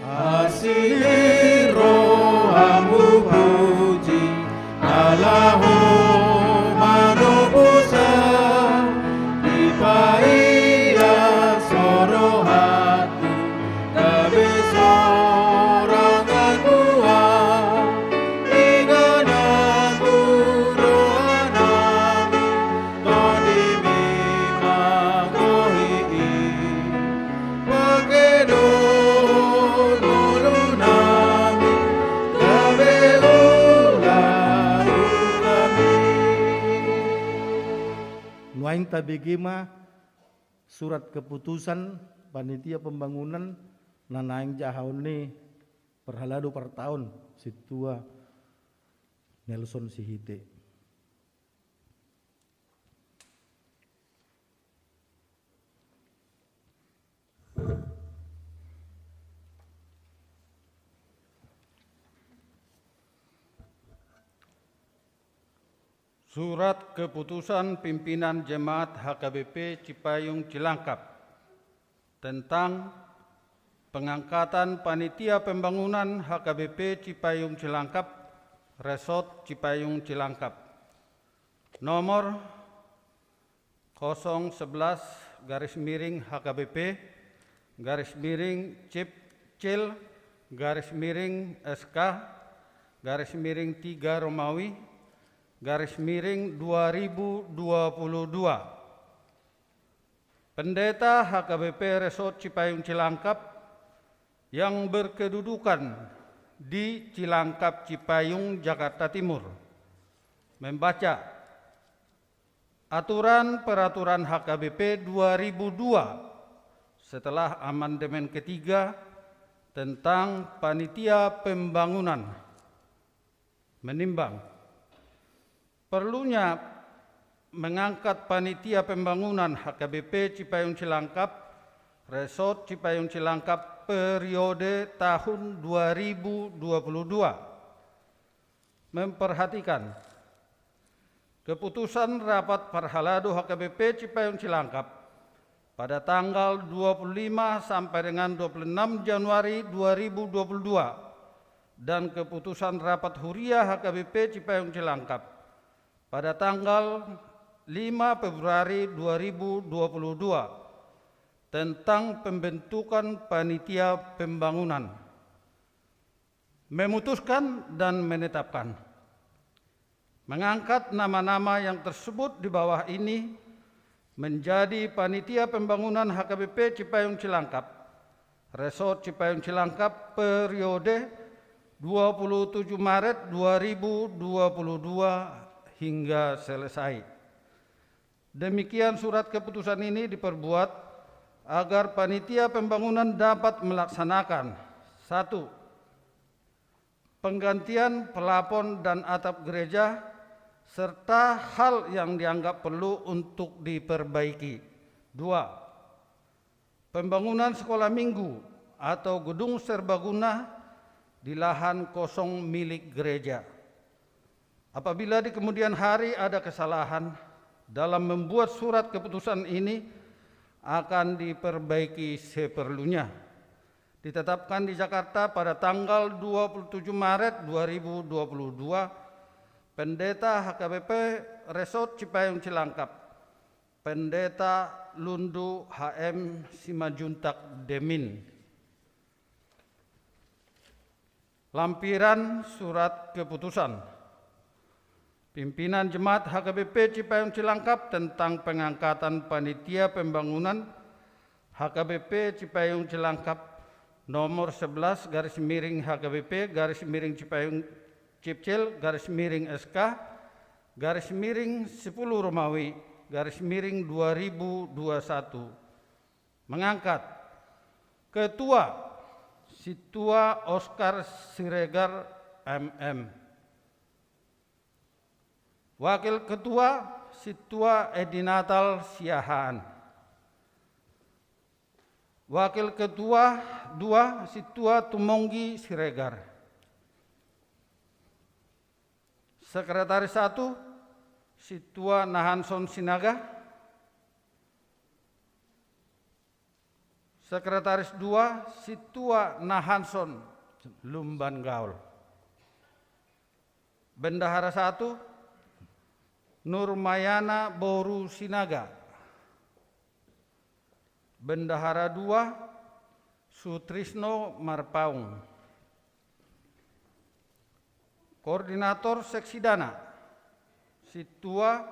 Asi ni rohamu puji, ala Ho manobosan, dipaida Tabege ma surat keputusan panitia pembangunan na naeng jahaon ni parhalado partaon sintua Nelson Sihite. Surat keputusan pimpinan jemaat H K B P Cipayung Cilangkap tentang pengangkatan panitia pembangunan H K B P Cipayung Cilangkap, Resort Cipayung Cilangkap, nomor kosong sebelas garis miring H K B P garis miring Cipcil garis miring S K garis miring tiga Romawi garis miring dua ribu dua puluh dua. Pendeta H K B P Resort Cipayung Cilangkap yang berkedudukan di Cilangkap Cipayung, Jakarta Timur, membaca aturan peraturan H K B P dua ribu dua setelah amandemen ketiga tentang panitia pembangunan. Menimbang perlunya mengangkat panitia pembangunan H K B P Cipayung Cilangkap, Resort Cipayung Cilangkap periode tahun dua ribu dua puluh dua. Memperhatikan keputusan rapat parhalado H K B P Cipayung Cilangkap pada tanggal dua puluh lima sampai dengan dua puluh enam Januari dua ribu dua puluh dua dan keputusan rapat huria H K B P Cipayung Cilangkap pada tanggal lima Februari dua ribu dua puluh dua tentang pembentukan panitia pembangunan. Memutuskan dan menetapkan mengangkat nama-nama yang tersebut di bawah ini menjadi panitia pembangunan H K B P Cipayung Cilangkap, Resort Cipayung Cilangkap periode dua puluh tujuh Maret dua ribu dua puluh dua hingga selesai. Demikian surat keputusan ini diperbuat agar panitia pembangunan dapat melaksanakan: satu, penggantian pelapon dan atap gereja serta hal yang dianggap perlu untuk diperbaiki. Dua, pembangunan sekolah minggu atau gedung serbaguna di lahan kosong milik gereja. Apabila di kemudian hari ada kesalahan dalam membuat surat keputusan ini, akan diperbaiki seperlunya. Ditetapkan di Jakarta pada tanggal dua puluh tujuh Maret dua ribu dua puluh dua, Pendeta H K B P Resort Cipayung Cilangkap, Pendeta Lundu H M Simanjuntak Demin. Lampiran surat keputusan pimpinan jemaat H K B P Cipayung Cilangkap tentang pengangkatan panitia pembangunan H K B P Cipayung Cilangkap nomor sebelas garis miring H K B P garis miring Cipayung Cipcil garis miring S K garis miring sepuluh Romawi garis miring dua ribu dua satu. Mengangkat: Ketua, Sintua Oskar Siregar, M M. Wakil Ketua, Sintua Edi Natal Siahaan. Wakil Ketua dua, Sintua Tumonggi Siregar. Sekretaris satu, Sintua Nahanson Sinaga. Sekretaris dua, Sintua Nahanson Lumban Gaol. Bendahara satu, Nurmayana Boru Sinaga. Bendahara dua, Sutrisno Marpaung. Koordinator Seksidana, Sintua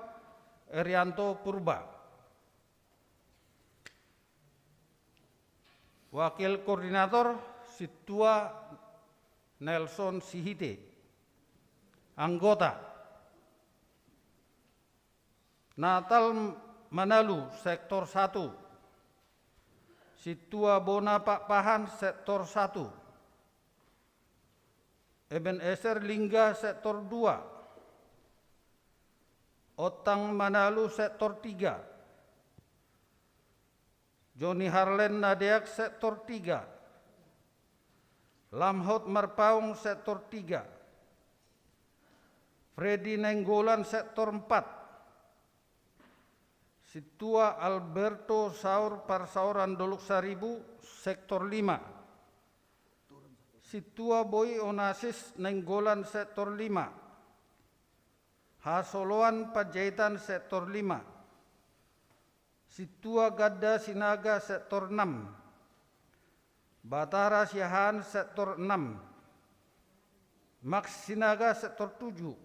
Erianto Purba. Wakil Koordinator, Sintua Nelson Sihite. Anggota: Natal Manalu, sektor satu. Sintua Bona Pakpahan, sektor satu. Eben Eser Lingga, sektor dua. Ontang Manalu, sektor tiga. Joni Harlen Nadeak, sektor tiga. Lamhot Marpaung, sektor tiga. Freddy Nainggolan, sektor empat. Sintua Alberto Saur Parsaoran Dolok Saribu, sektor lima. Sintua Boi Onasis Nainggolan, sektor lima. Hasoloan Panjaitan, sektor lima. Sintua Ganda Sinaga, sektor enam. Batara Siahaan, sektor enam. Max Sinaga, sektor tujuh.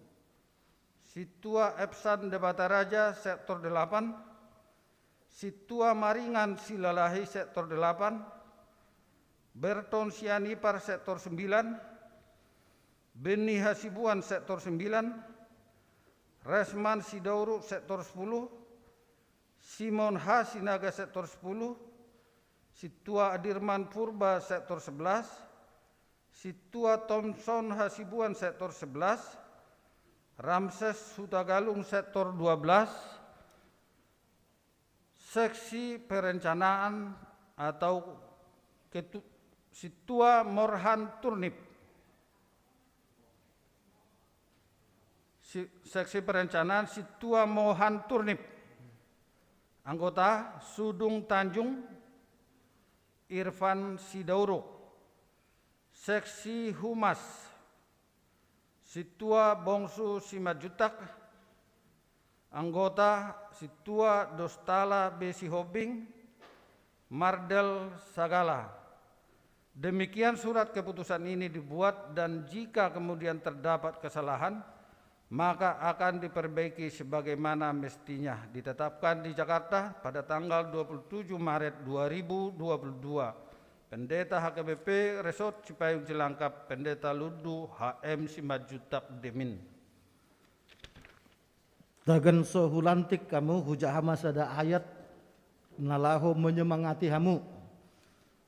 Sintua Epsan Debata Raja, sektor delapan. Sintua Maringan Silalahi, sektor delapan. Berton Sianipar, sektor sembilan. Benny Hasibuan, sektor sembilan. Resman Sidauruk, sektor sepuluh. Simon H Sinaga, sektor sepuluh. Sintua Adirman Purba, sektor sebelas. Sintua Thomson Hasibuan, sektor sebelas. Ramses Hutagalung, sektor dua belas. Seksi perencanaan atau ketu-, Sintua Morhan Turnip. Si-, seksi perencanaan Sintua Mohan Turnip. Anggota Sudung Tanjung, Irfan Sidauruk. Seksi Humas, Sintua Bongsu Simanjuntak. Anggota Sintua Dostala B Sihombing, Mardel Sagala. Demikian surat keputusan ini dibuat, dan jika kemudian terdapat kesalahan, maka akan diperbaiki sebagaimana mestinya. Ditetapkan di Jakarta pada tanggal dua puluh tujuh Maret dua ribu dua puluh dua. Pendeta H K B P Resort Cipayung Cilangkap, Pendeta Lundu H M Simanjuntak Demin. Tagan so hulantik hamu, hujaha ma sada ayat na laho menyemangati hamu.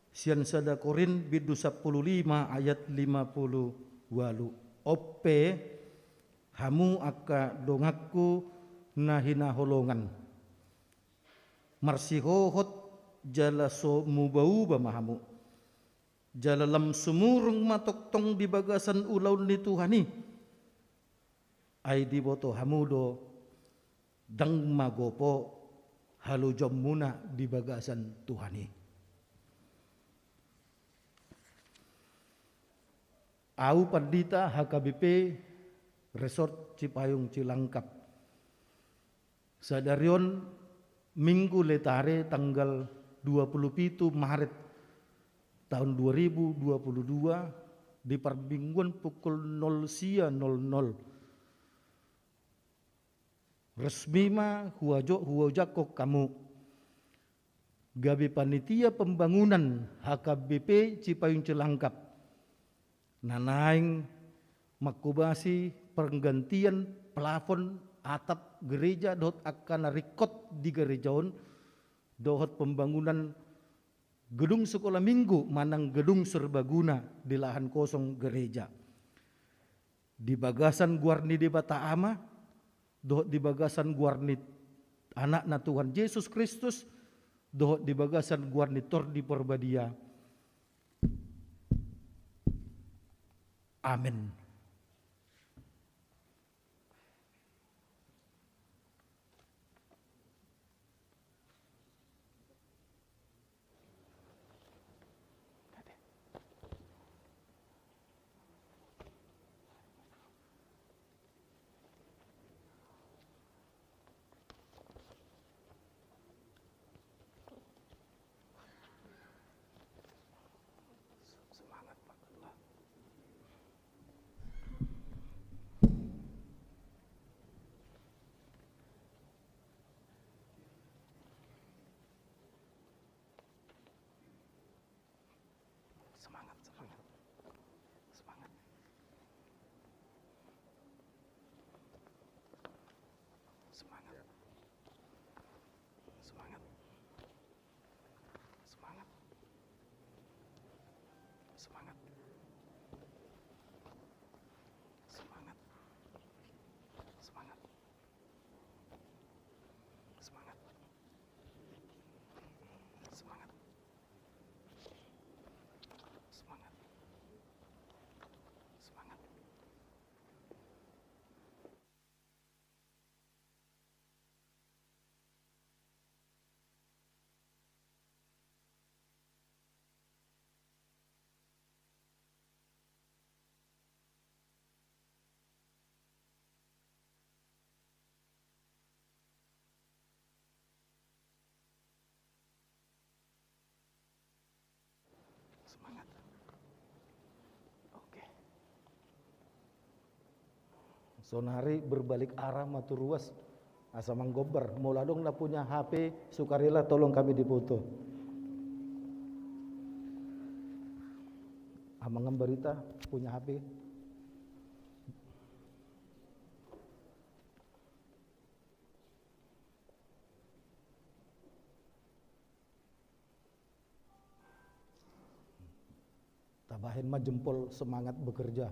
Sian sada Korint bindu sampulu lima ayat lima pulu ualu. On pe hamu angka donganku na hinaholongan, marsihohot jala so mubauba ma hamu. Jala lam sumurung ma tongtong di bagasan ulaon ni Tuhan i. Ai diboto hamu do, ndang magopo halojaonmuna di bagasan Tuhan i. Au pandita H K B P Resort Cipayung Cilangkap. Sadari on Minggu Letare tanggal dua puluh pitu Maret taon dua ribu dua puluh dua, di parmingguan pukul nol sia nol nol. Resmi ma huajo-, huaujangkon hamu gabe panitia pembangunan H K B P Cipayung Cilangkap na naeng manghobasi penggantian plafon atap gereja dohot angka na ringkot di gereja on, dohot pembangunan gedung sekolah minggu manang gedung serbaguna di lahan kosong gereja. Di bagasan goar ni Debata Ama, dohot di bagasan goar ni Anakna Tuhan Jesus Kristus, dohot di bagasan goar ni Tondi Porbadia. Amen. Semangat, Pak Ketua. Sonari berbalik arah ma tu ruas asa manggombar. Molo adong na punya H P sukarela tolong kami dipoto. Amang Ambarita punya H P. Tabahen ma jempol semangat bekerja.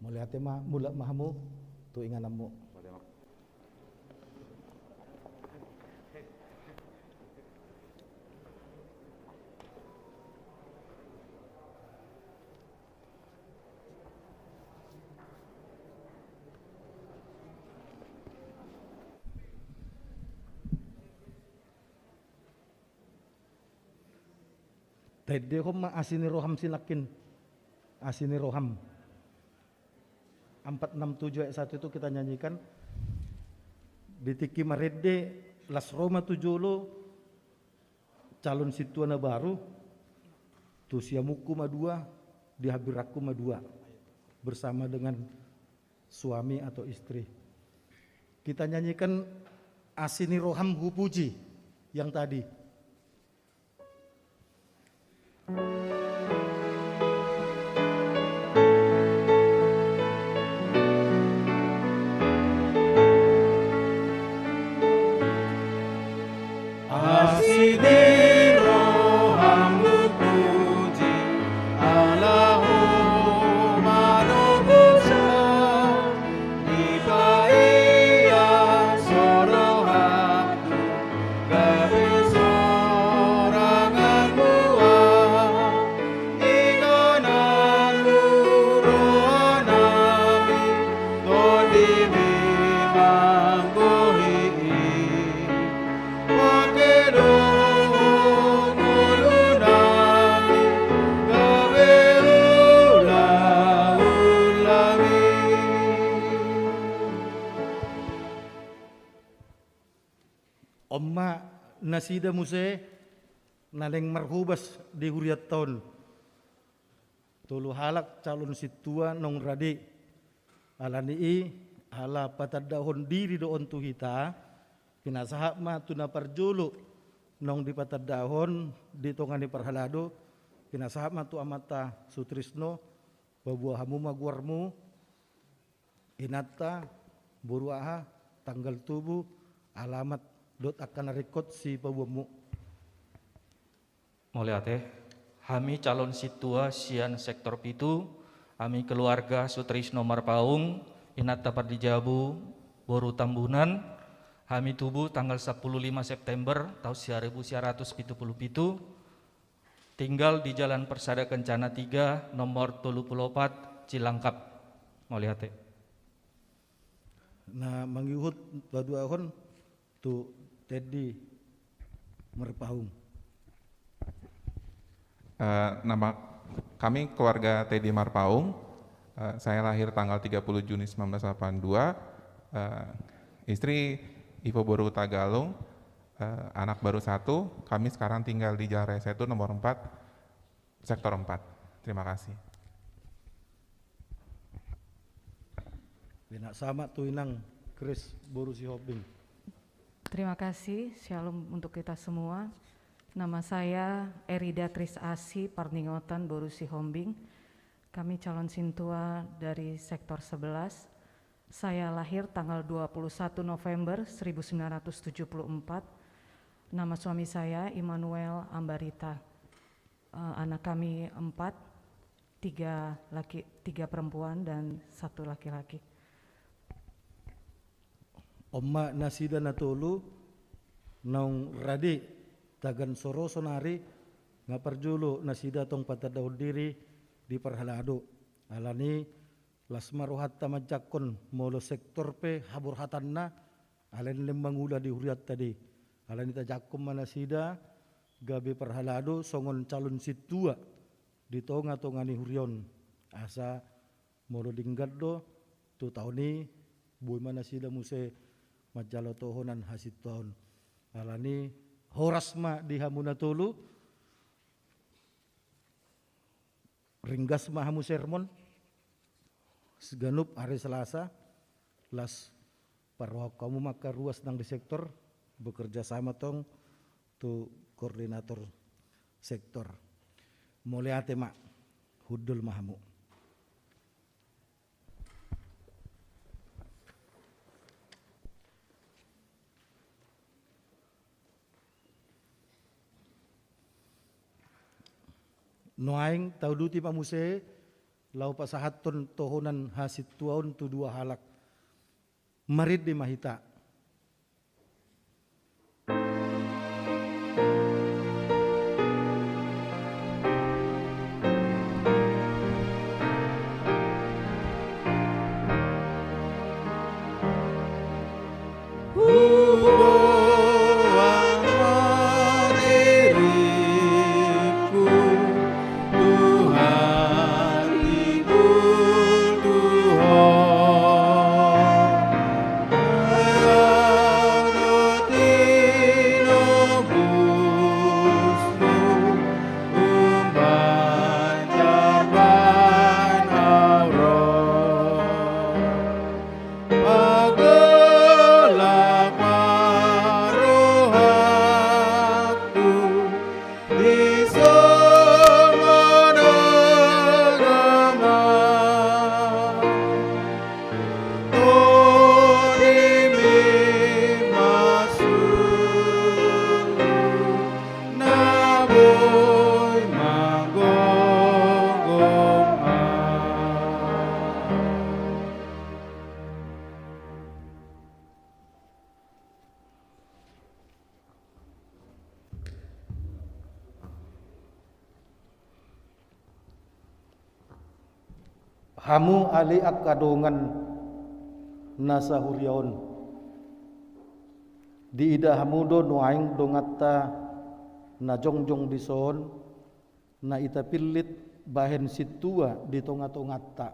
Mauliate ma, mulak ma hamu tu ingananmu. Taendehon ma Asi ni Roham sinangkin. Asi ni Roham. Empat enam tujuh ayat satu itu kita nyanyikan. Di tingki marende, las ro ma tu jolo calon sintua na baru, tu siamunku ma dua, di hambirangku ma dua, bersama dengan suami atau istri. Kita nyanyikan Asi ni Roham Hupuji yang tadi. Asi ni Roham Hupuji, ala Ho manogusa, dipaihut so rohangku, gabe sorangan Ho ahu, inganan ni rohanami, Tondimi manggohi i. Pake do ngolunami, gabe ulaon nami. On ma nasida muse na naeng marhobas di hurianta on. Tolu halak calon sintua naung rade. Ala ni i, ala patandahon diri do on tu hita, pinasahat ma tu na parjolo naung dipatandahon di tonga ni parhalado, pinasahat ma tu amanta Sutrisno, paboa hamu ma goarmu, inanta, boru aha, tanggal tubu, alamat, dohot angka na ringkot sipaboaonmu. Mauliate, hami calon sintua sian sektor pitu, hami keluarga Sutrisno Marpaung, inanta Pardijabu, boru Tambunan, hami tubu tanggal sampulu lima September taon sia ribu sia ratus pitu pulu pitu, tinggal di Jalan Persada Kencana tiga, nomor tolu pulu opat, Cilangkap. Mauliate. Na mangihut paduahon tu Teddy Marpaung. Eh, nama kami keluarga Teddy Marpaung. Eh, saya lahir tanggal tiga puluh Juni sembilan belas delapan dua. Eh, istri Ivo Boru Tagalung, eh, anak baru satu. Kami sekarang tinggal di Jalan Raya Setu nomor empat, sektor empat. Terima kasih. Bina sama tu inang Kris boru Sihombing. Terima kasih, shalom untuk kita semua. Nama saya Erida Kris Asi Parningotan boru Sihombing. Kami calon sintua dari sektor sebelas. Saya lahir tanggal dua puluh satu November seribu sembilan ratus tujuh puluh empat. Nama suami saya Immanuel Ambarita. Eh, anak kami empat, tiga laki, tiga perempuan dan satu laki-laki. On ma nasida na tolu naung rade tagan so ro sonari, nga parjolo nasida tong patandahon diri di parhalado. Ala ni las ma rohanta manjangkon molo sektor pe haborhatanna, alai leleng mangula di hurianta do i. Ala ni tajangkon ma nasida gabe parhalado songon calon sintua di tonga-tonga ni huria on. Asa molo denggan do tu taon i, boi ma nasida muse manjalo tohonan hasintuaon. Ala ni Horas ma di hamu na tolu. Ringgas ma hamu sermon. Siganup ari Selasa, las parrohahon hamu ma angka ruas nang di sektor, bekerja sama tong tu koordinator sektor. Mauliate ma, hundul ma hamu. Nuaeng tauduti ma muse, laho pasahathon tohonan hasintuaon tu dua halak. Marende ma hita. Hamu ale angka dongan na sahuria on, diida hamu do nuaeng donganta na jongjong dison, na ita pillit bahen sintua di tongatonganta.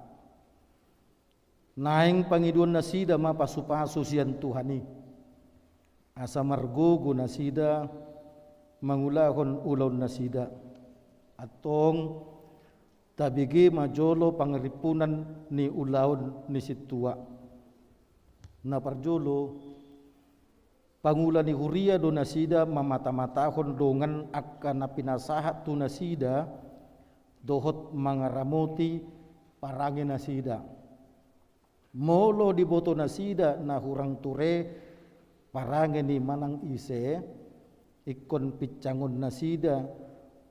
Naeng pangidoan nasida ma pasupasu sian Tuhan i, asa margogo nasida mangulahon ulaon nasida. Antong tabege ma jolo pangarimpunan ni ulaon ni sintua. Na parjolo, pangula ni huria do nasida mamatamatahon dongan angka na pinasahat tu nasida dohot mangaramoti parange nasida. Molo diboto nasida na hurang ture parange ni manang ise, ingkon pincangon nasida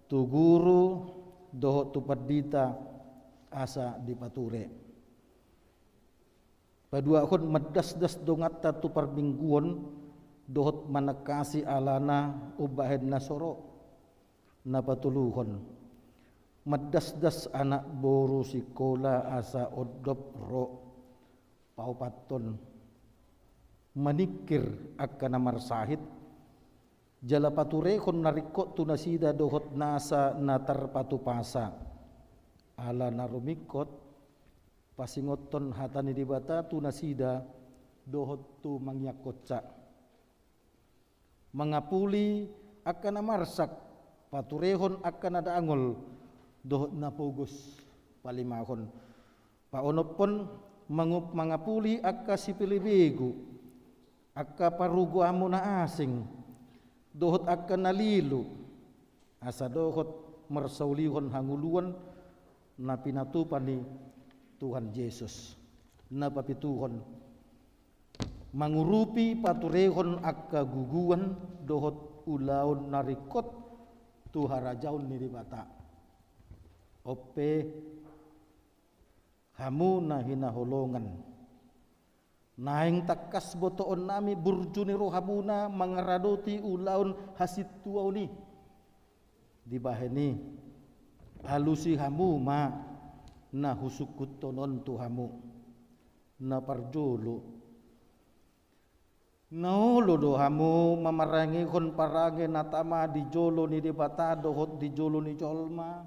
tu guru dohot tu pandita asa dipature. Paduahon, mandasdas donganta tu parmingguon dohot manangkasi alana umbahen na so ro. Na patoluhon, mandasdas anak boru sikola asa ondop ro. Paopathon, maningkir angka na marsahit jala paturehon na ringkot tu nasida dohot nasa na tarpatupasa. Ala na rumingkot, pasingothon hata ni Debata tu nasida dohot tu mangiangkonsa. Mangapuli angka na marsak, paturehon angka na dangol dohot na pogos. Palimahon, paonomhon, mangu-, mangapuli angka sipelebegu, angka parugamo na asing, dohot angka na lilu, asa dohot marsaulihon hangoluan na pinatupa ni Tuhan Jesus. Na papituhon, mangurupi paturehon angka guguan dohot ulaon na ringkot tu harajaon ni Debata. Onpe, hamu na hinaholongan, naeng tangkas botoonnami burju ni rohamuna mangaradoti ulaon hasintuaon i. Dibahen i, alusi hamu ma na husungkunhon on tu hamu. Na parjolo, na olo do hamu mamarangehon parange na tama di jolo ni Debata dohot di jolo ni jolma?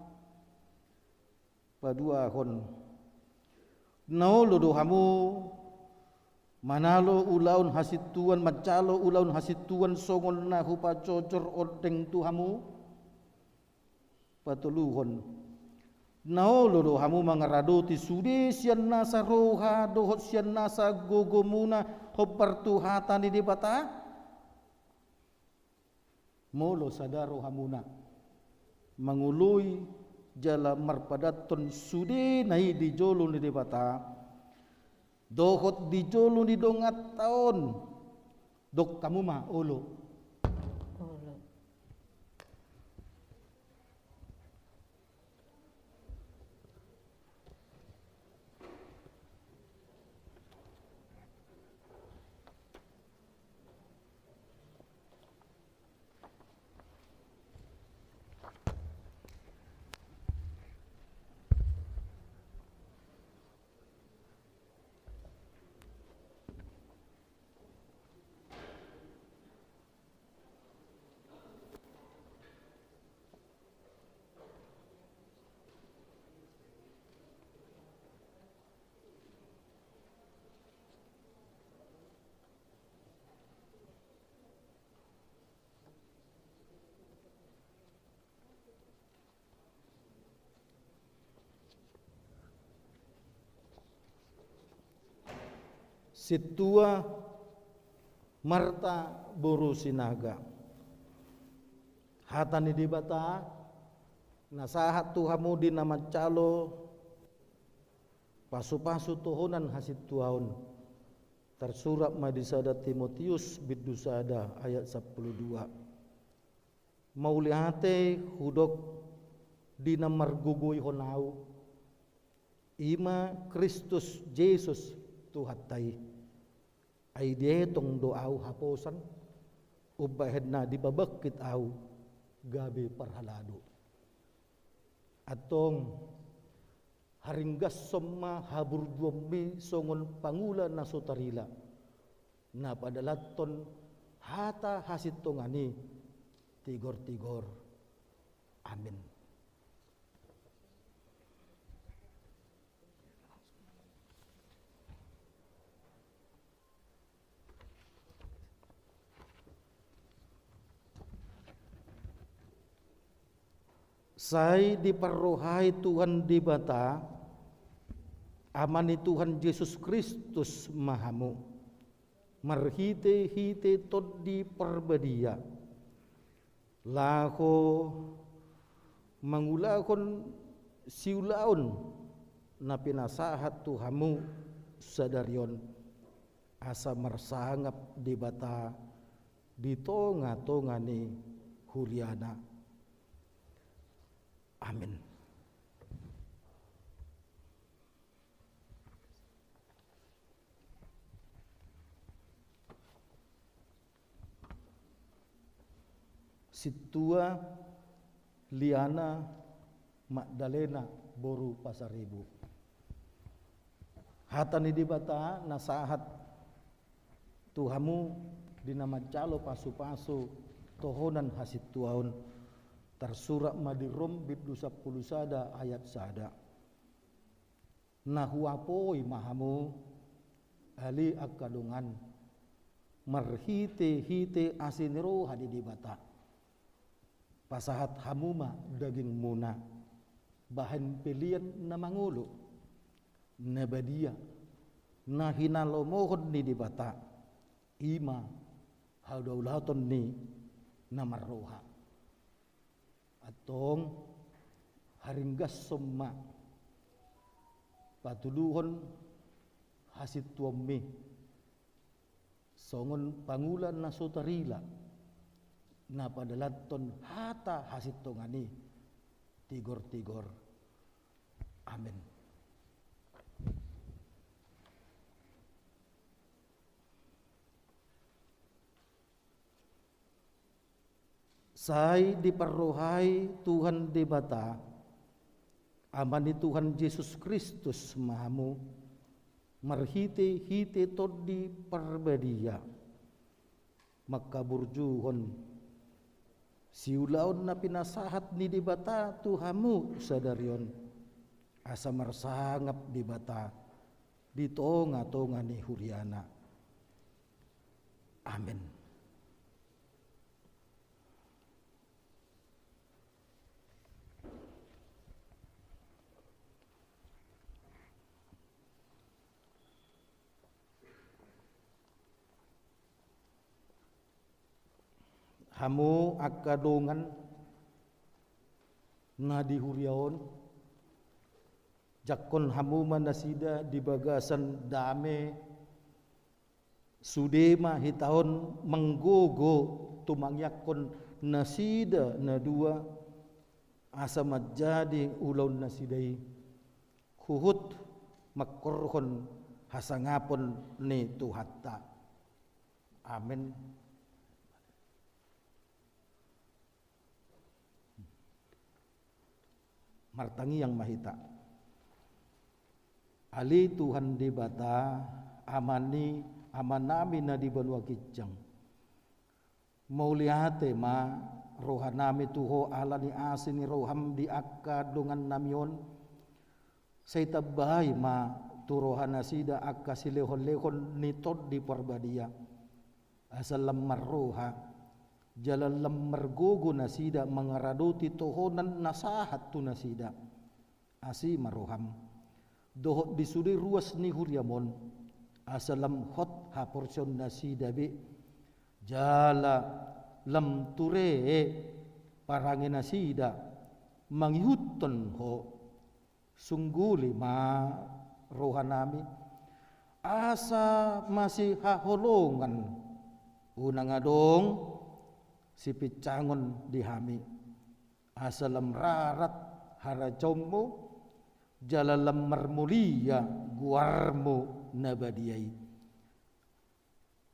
Paduahon, na olo do hamu Manalo ulaon hasintuan, manjalo ulaon hasintuan songon na hupajojor ondeng tu hamu. Patoluhon, na olo do hamu mangaradoti sude sian nasa roha dohot sian nasa gogomuna hombar tu hata ni Debata? Molo sada rohamuna mangoloi jala marpadathon sudena i di jolo ni Debata dohot di jolo ni donganta on, dok hamu ma olo. Olo. Sintua Marta boru Sinaga. Hata ni Debata na sahat tu hamu di na manjalo pasupasu tohonan hasintuaon. Tarsurat ma di sada Timotius bindu sada ayat sampulu dua. Mauliate hudok di na margogoihon ahu, i ma Kristus Jesus Tuhanta i. Ai dietong do ahu haposan, umbahen na dipabangkit ahu gabe parhalado. Antong, haringgashon ma haburjuonmi songon pangula na so tarila, na padalanhon hata hasintongan i tigor-tigor. Amin. Sai diparrohai Tuhan Debata, Ama ni Tuhan Jesus Kristus ma hamu, marhite-hite Tondi Parbadia, laho mangulahon siulaon na pinasahat tu hamu sadari on, asa marsangap Debata di tonga-tonga ni huriana. Amin. Sintua Liana Magdalena boru Pasaribu. Hata ni Debata na sahat tu hamu di na manjalo pasupasu tohonan hasintuaon, tarsurat ma di Rom bindu sampulu sada ayat sada. Na huapoi ma hamu, ale angka dongan, marhite-hite asi ni roha ni Debata. Pasahat hamu ma dagingmuna bahen pelean na mangolo, na badia, na hinalomohon ni Debata, i ma hadaulaton ni na marroha. Antong, haringgashon ma patuluhon hasintuanmi songon pangula na so tarila, na padalanhon hata hasintongan i tigor-tigor. Amin. Sai diparrohai Tuhan Debata, Ama ni Tuhan Jesus Kristus ma hamu, marhite-hite Tondi Parbadia, mangkaburjuhon siulaon na pinasahat ni Debata tu hamu sadari on, asa marsangap Debata di tonga-tonga ni huriana. Amen. Hamu angka dongan na di huria on, jangkon hamu ma nasida di bagasan dame. Sude ma hita on manggogo tumangiangkon nasida na dua, asa manjadi ulaon nasida i huhut mangkorhon hasangapon ni Tuhanta. Amen. Martangiang ma hita. Ale Tuhan Debata, Ama ni, Amanami na di banua ginjang. Mauliate ma rohanami tu Ho ala ni asi ni roham di angka dongannami on. Sai tambai ma tu rohanasida angka silehonlehon ni Tondi Parbadia. Asa lam marroha, jala lam margogo nasida mangaradoti tohonan na sahat tu nasida. Asi ma roham. Dohot di sude ruas ni huriam on, asa lam hot haporseaonnasida be, jala lam ture parangenasida mangihuthon Ho. Sungguli ma rohanami, asa masihaholongan, unang adong sipinsangon di hami, asa lam rarat harajaonmu, jala lam marmulia goarmu na badia i.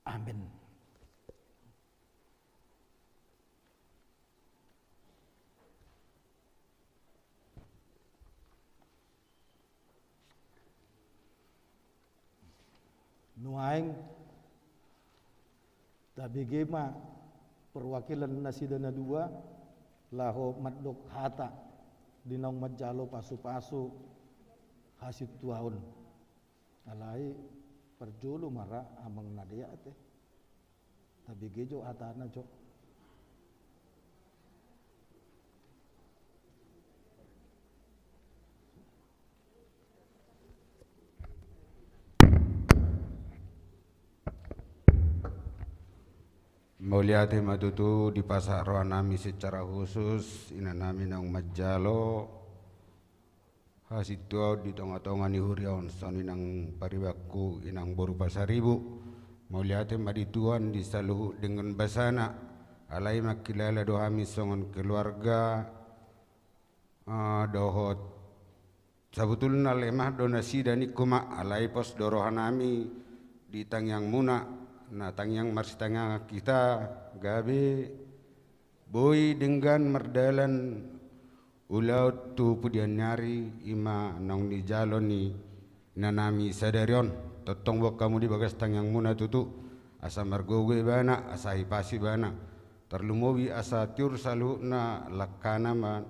Amen. Nuaeng tabege ma perwakilan nasida na dua laho mandok hata di naung manjalo pasupasu hasintuaon. Alai parjolo ma ra amang na dea ate. Tabege jo hatana jo. Mauliate ma tutu dipasahat rohanami secara khusus inanami naung manjalo hasintuaon di tongatonga ni huria on, songon i nang paribanku inang boru Pasaribu. Mauliate ma di Tuhan di saluhut denggan basana, alai mangkilala do hami songon keluarga, ah, dohot sabutulna lemah do nasida ningku ma, alai pos do rohanami di tangiangmuna, na tangiang marsitangiangan hita, gabe boi denggan mardalan ulaon tu pudian ni ari, i ma naung nijalo ni inanami sadari on. Tongtong boan hamu di bagas tangiangmuna tutu, asa margogo ibana, asa hipas ibana. Tarlumobi asa tiur saluhutna langkana ma-,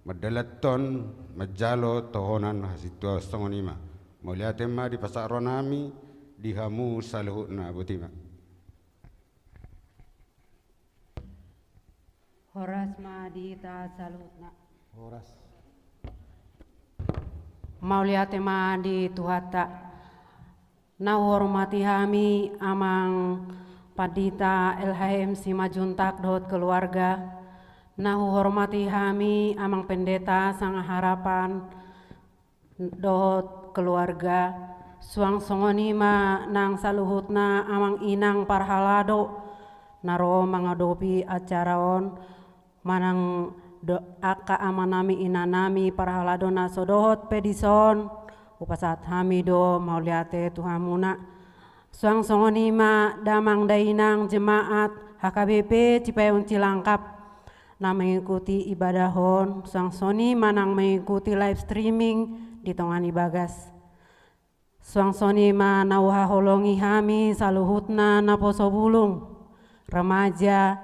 mandalanhon manjalo tohonan hasintuaon, songon i ma. Mauliate ma dipasahat rohanami di hamu saluhutna, boti ma. Horas ma di hita saluhutna. Horas. Mauliate ma di Tuhanta. Na huhormati hami amang Pandita L H M Simanjuntak dohot keluarga. Na huhormati hami amang Pendeta Sanga Harapan dohot keluarga, suang songon i ma nang saluhutna amang inang parhalado na ro mangadopi acara on, manang do-, angka amanami inanami parhalado na so dohot pe dison, hupasahat hami do mauliate tu hamuna. Suang songon i ma damang dainang jemaat H K B P Cipayung Cilangkap na mengikuti ibadah on, suang songon i ma nang mengikuti live streaming di tonga ni bagas. Suang songon i ma na huhaholongi hami saluhutna naposo bulung, remaja,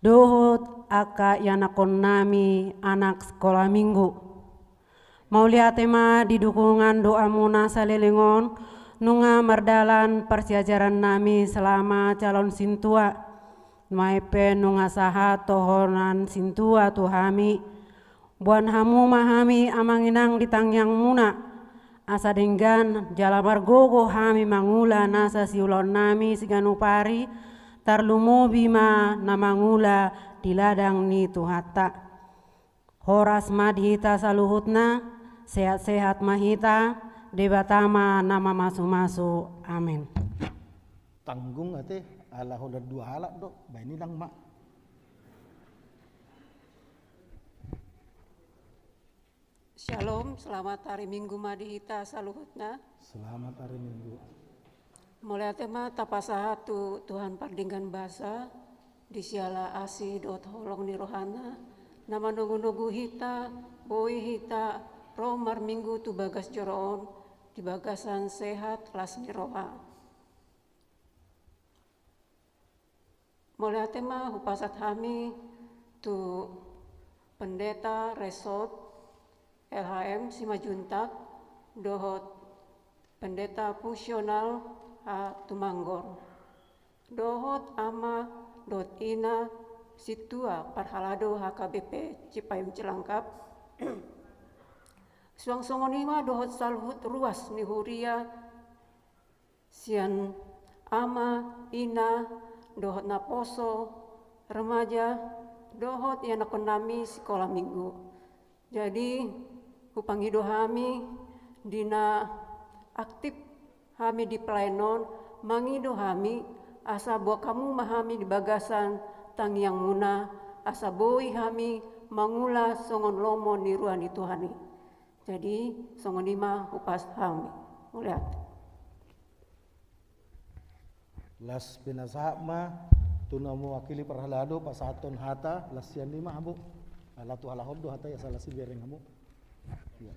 dohot angka ianakhonnami anak sekolah minggu. Mauliate ma di dukungan doamuna saleleng on, Nunga mardalan parsiajarannami selama calon sintua. Nuaeng pe nunga sahat tohonan sintua tu hami. Boan hamu ma hami amang inang di tangiangmuna. Asa denggan jala margogo hami mangula nasa siulaonnami siganup ari, tarlumobi ma na mangula di ladang ni Tuhanta. Horas ma di hita saluhutna, sehat-sehat ma hita, Debata ma na mamasu-masu. Amen. Tanggung ate, ala holan dua halak do, baen inang ma. Shalom, selamat hari Minggu ma di hita saluhutna. Selamat hari Minggu. Mauliate ma tapasahat tu Tuhan pardenggan basa, di siala asi dohot holong ni rohana, na manogu-nogu hita, boi hita ro marminggu tu bagas joro on, di bagasan sehat las ni roha. Mauliate ma hupasahat hami tu Pendeta Resort L H M Simanjuntak dohot Pendeta Fusional H Tumanggor. Dohot ama dohot ina sintua parhalado H K B P Cipayung Cilangkap. Suang songon i ma dohot saluhut ruas ni huria sian ama, ina, dohot naposo, remaja, dohot ianakkonnami sikola minggu. Jadi, hupangido hami di na aktif hami di pelayanan on, mangido hami asa boan hamu ma hami di bagasan tangiangmuna, asa boi hami mangula songon lomo ni roha ni Tuhan i. Jadi, songon i ma hupasahat hami. Mauliate. Las pinasahat ma tu na mewakili parhalado pasahathon hata, las sian i ma hamu. Ala tu halak on do hata i, asa las ibereng hamu. Iya.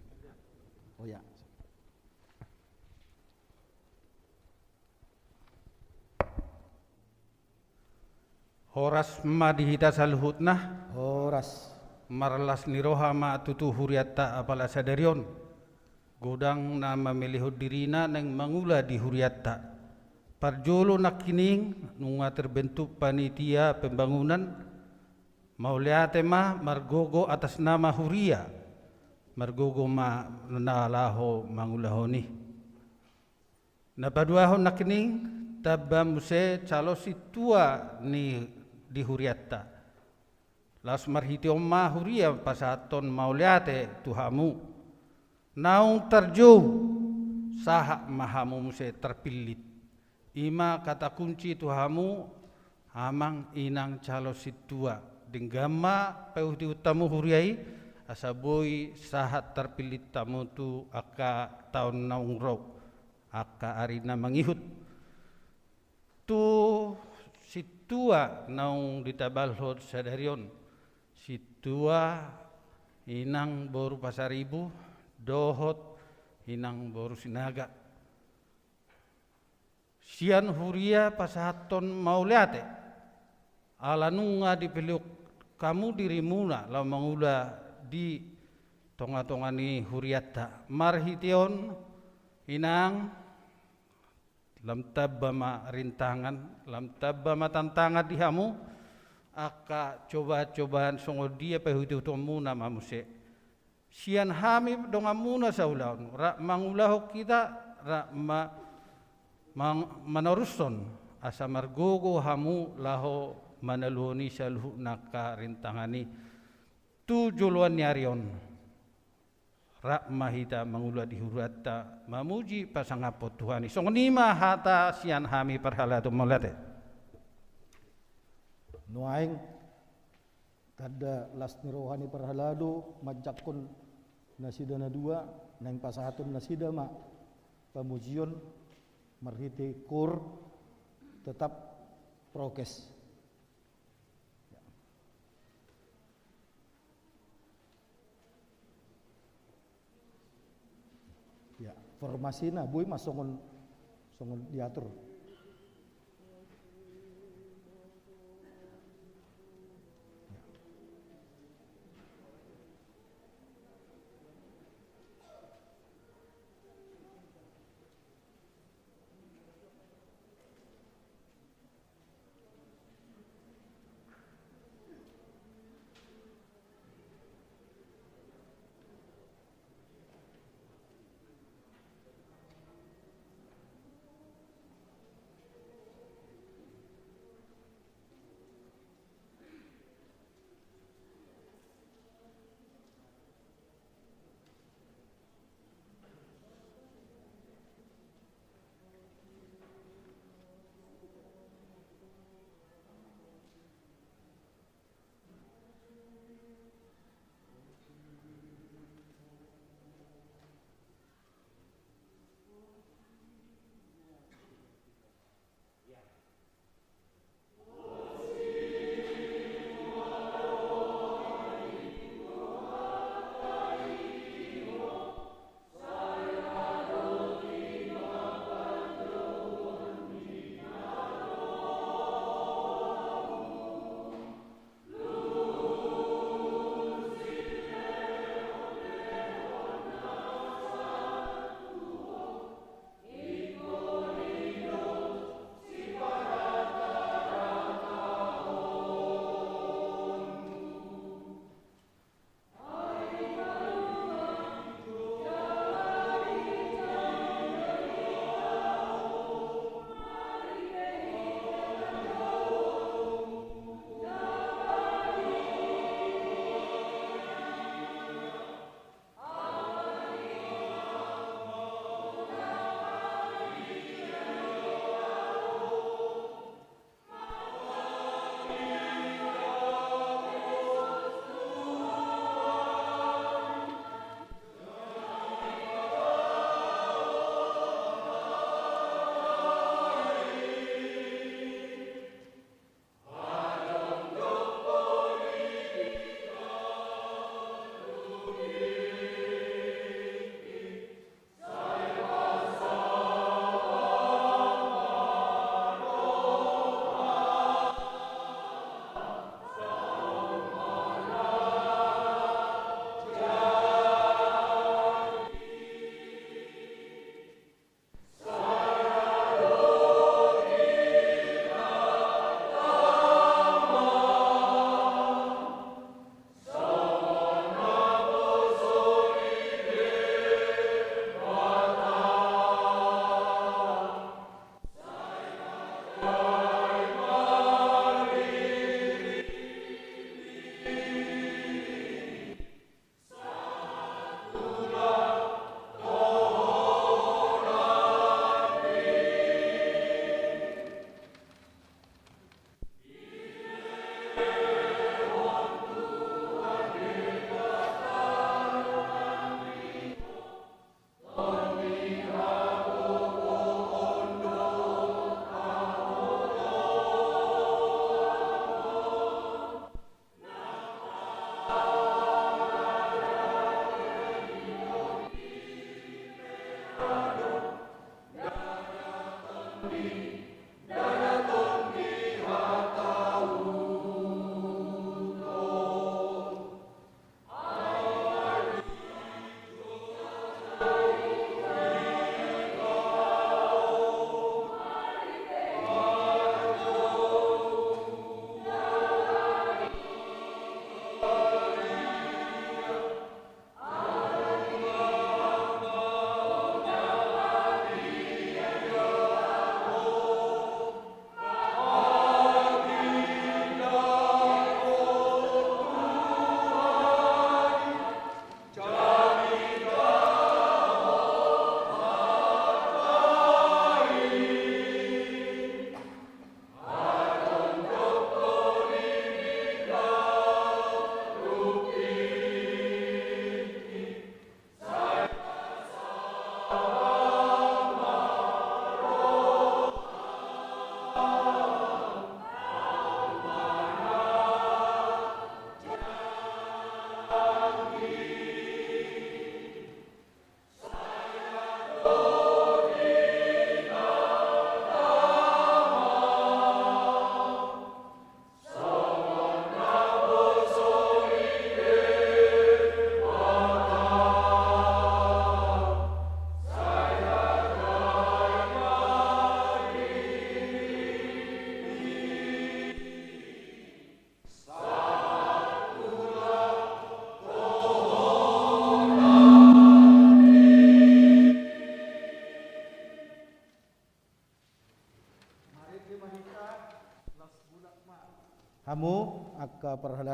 Oh ya. Horas ma di hita saluhutna. Horas. Marlas ni roha ma tutu hurianta apala sadari on. Godang na mamelehon dirina naeng mangula di hurianta. Parjolo nangkining nunga terbentuk panitia pembangunan, mauliate ma margogo atas nama huria, margogo ma na laho mangulahon i. Na paduahon nangkining, tamba muse calon sintua ni di hurianta. Laos marhite on ma huria pasahathon mauliate tu hamu. Naung tarjou, sahat ma hamu muse tarpillit. I ma kata kunci tu hamu, amang inang calon sintua. Denggan ma paihutihut hamu huria i, asa boi sahat tarpillit hamu tu angka taon naung ro. Angka ari na mangihut. Tu sintua naung ditabalhon sadari on, sintua inang boru Pasaribu dohot inang boru Sinaga. Sian huria pasahathon mauliate, ala nunga dipilihon hamu dirimuna laho mangula di tongatonga ni hurianta. Marhite on, inang, lam tamba ma rintangan, lam tamba ma tantangan di hamu, angka cobaan-cobaan songon dia paihutihutonmuna ma muse. Sian hami donganmuna saulaon, rap mangulahon hita, rap ma-, mang-, manorushon, asa margogo hamu laho manaluhon i saluhut nangka rintangan i. Tu joloan ni ari on, rap ma hita mangula di hurianta, mamuji pasangaphon Tuhan i. Songon i ma hata sian hami parhalado, mauliate. Nuaeng, tanda las ni roha ni parhalado, manjangkon nasida na dua, naeng pasahaton nasida ma pamujion marhite koor, tetap prokes. Ya, formasina boi ma songon, songon diatur.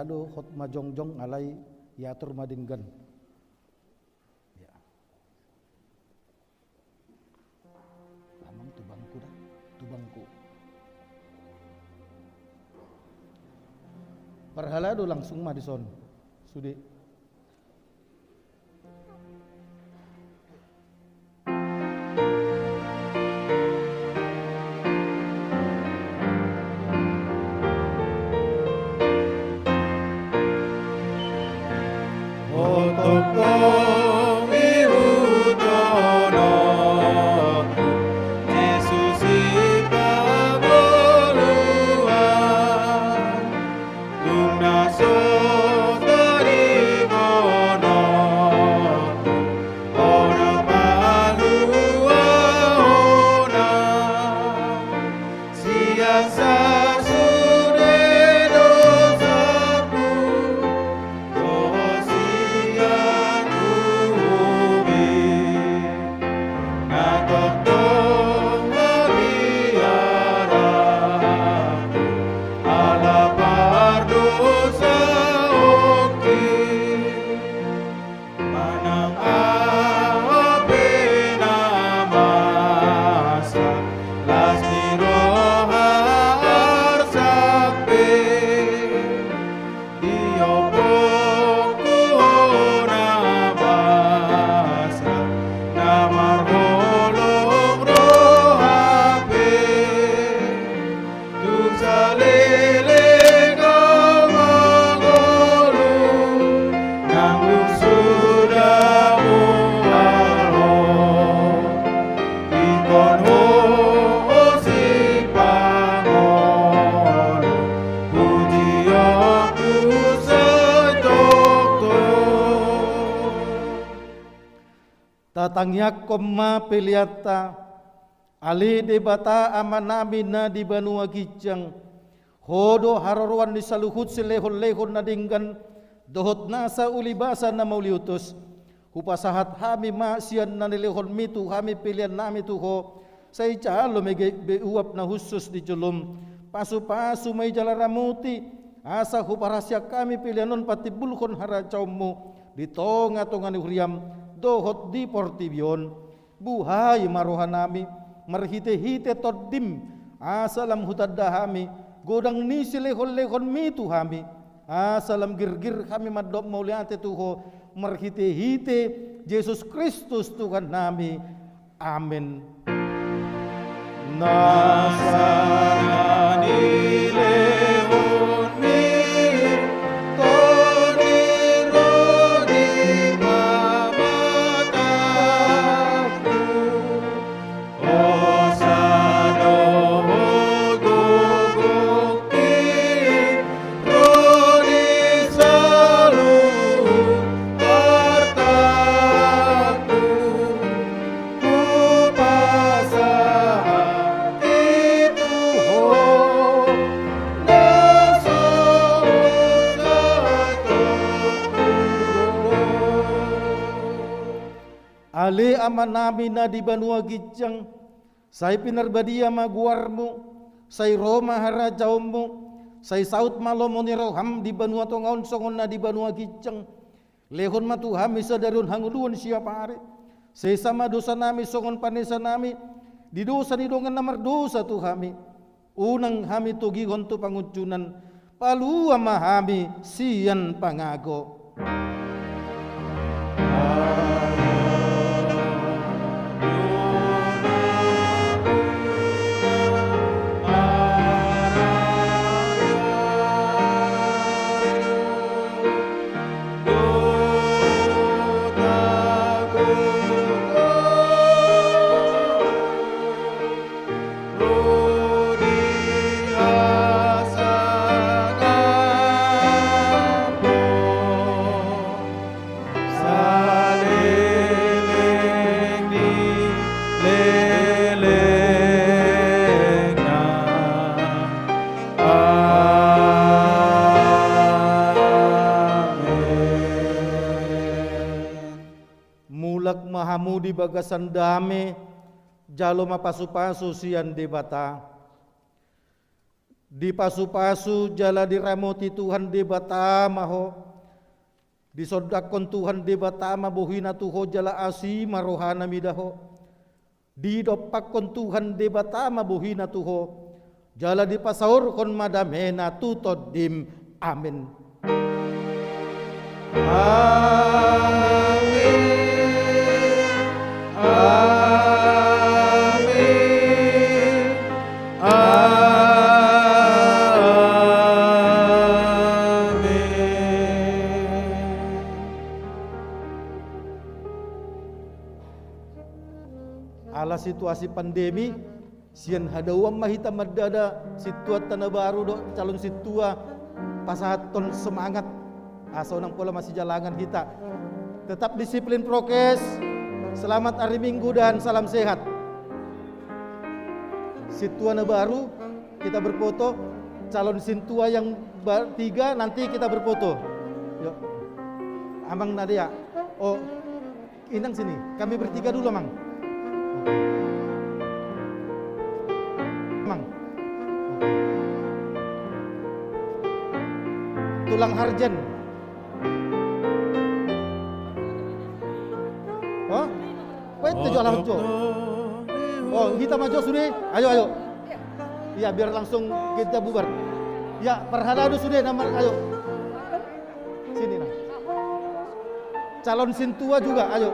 do hot ma jongjong alai iatur ma denggan. Ya. Amang, tubangku da, tubangku. Parhalado langsung ma dison. Sude. Manang aha pe na masa, las ni roha arsak pe, diombongku ho na basa, na marholong roha pe. Tung saleleng au mangolu, nang dung suda mual ho, ingkon ho sipangolu, pujionku sai tongtong. Tatangiangkon ma peleanta. Ale Debata Amanami na di banua ginjang, Ho do haroroan ni saluhut silehonlehon na denggan dohot nasa ulibasa na mauliutus. Hupasahat hami ma sian na nilehonmi tu hami peleannami tu Ho, sai jalo ma i gabe uap na hushus di jolom. Pasupasu ma i jala ramoti, asa huparhaseang hami pelean on patimbulhon harajaonmu di tongatonga ni huriam dohot di portibi on. Buhai ma rohanami marhitehite Tondim, asa lam hutanda hami godang ni silehonlehonmi tu hami, asa lam girgir hami mandok mauliate tu Ho marhitehite Jesus Kristus Tuhannami. Amen. Nasa na nilehonmi Tondim ro di pamatangku, hosa dohot gogongki ro di saluhut artangku. Hupasahat i tu Ho na so sahat tu ho. Ale Amanami na di banua ginjang, sai pinarbadia ma goarmu, sai ro ma harajaonmu, sai saut ma lomo ni roham di banua tonga on songon na di banua ginjang. Lehon ma tu hami sadari on hangoluan siapari. Sesa ma dosanami songon panesanami di dosa ni dongan na mardosa tu hami. Unang hami togihon tu pangunjunan, palua ma hami sian pangago. Saleleng ni lelengna. Amen. Mulak ma hamu di bagasan dame, jalo ma pasupasu sian Debata. Dipasupasu jala diramoti Tuhan Debata ma ho. Disondangkon Tuhan Debata ma bohina tu ho jala asi ma rohana mida ho. Didompakkon Tuhan Debata ma bohina tu ho, jala dipasaorhon ma damena tu tondim. Amen. Amen. Amen. Amen. Ala situasi pandemi, sian hadaoan ma hita mandada sintuanta na baru dohot calon sintua, pasahathon semangat asa unang pola masijalangan hita. Tetap disiplin prokes. Selamat hari Minggu dan salam sehat. Sintua na baru, kita berfoto. Calon sintua yang ba-, tiga, nanti kita berfoto. Yuk. Amang Nadia. Oh, Inang sini, kami bertiga dulu, Mang. Mang. Tulang Harjen. Oh? Wait, tujuh alam jo. Oh, hita ma jo sude. Ayo, ayo. Iya, biar langsung kita bubar. Ya, parhalado sude nama, ayo. Sini, nah. Calon sintua juga, ayo.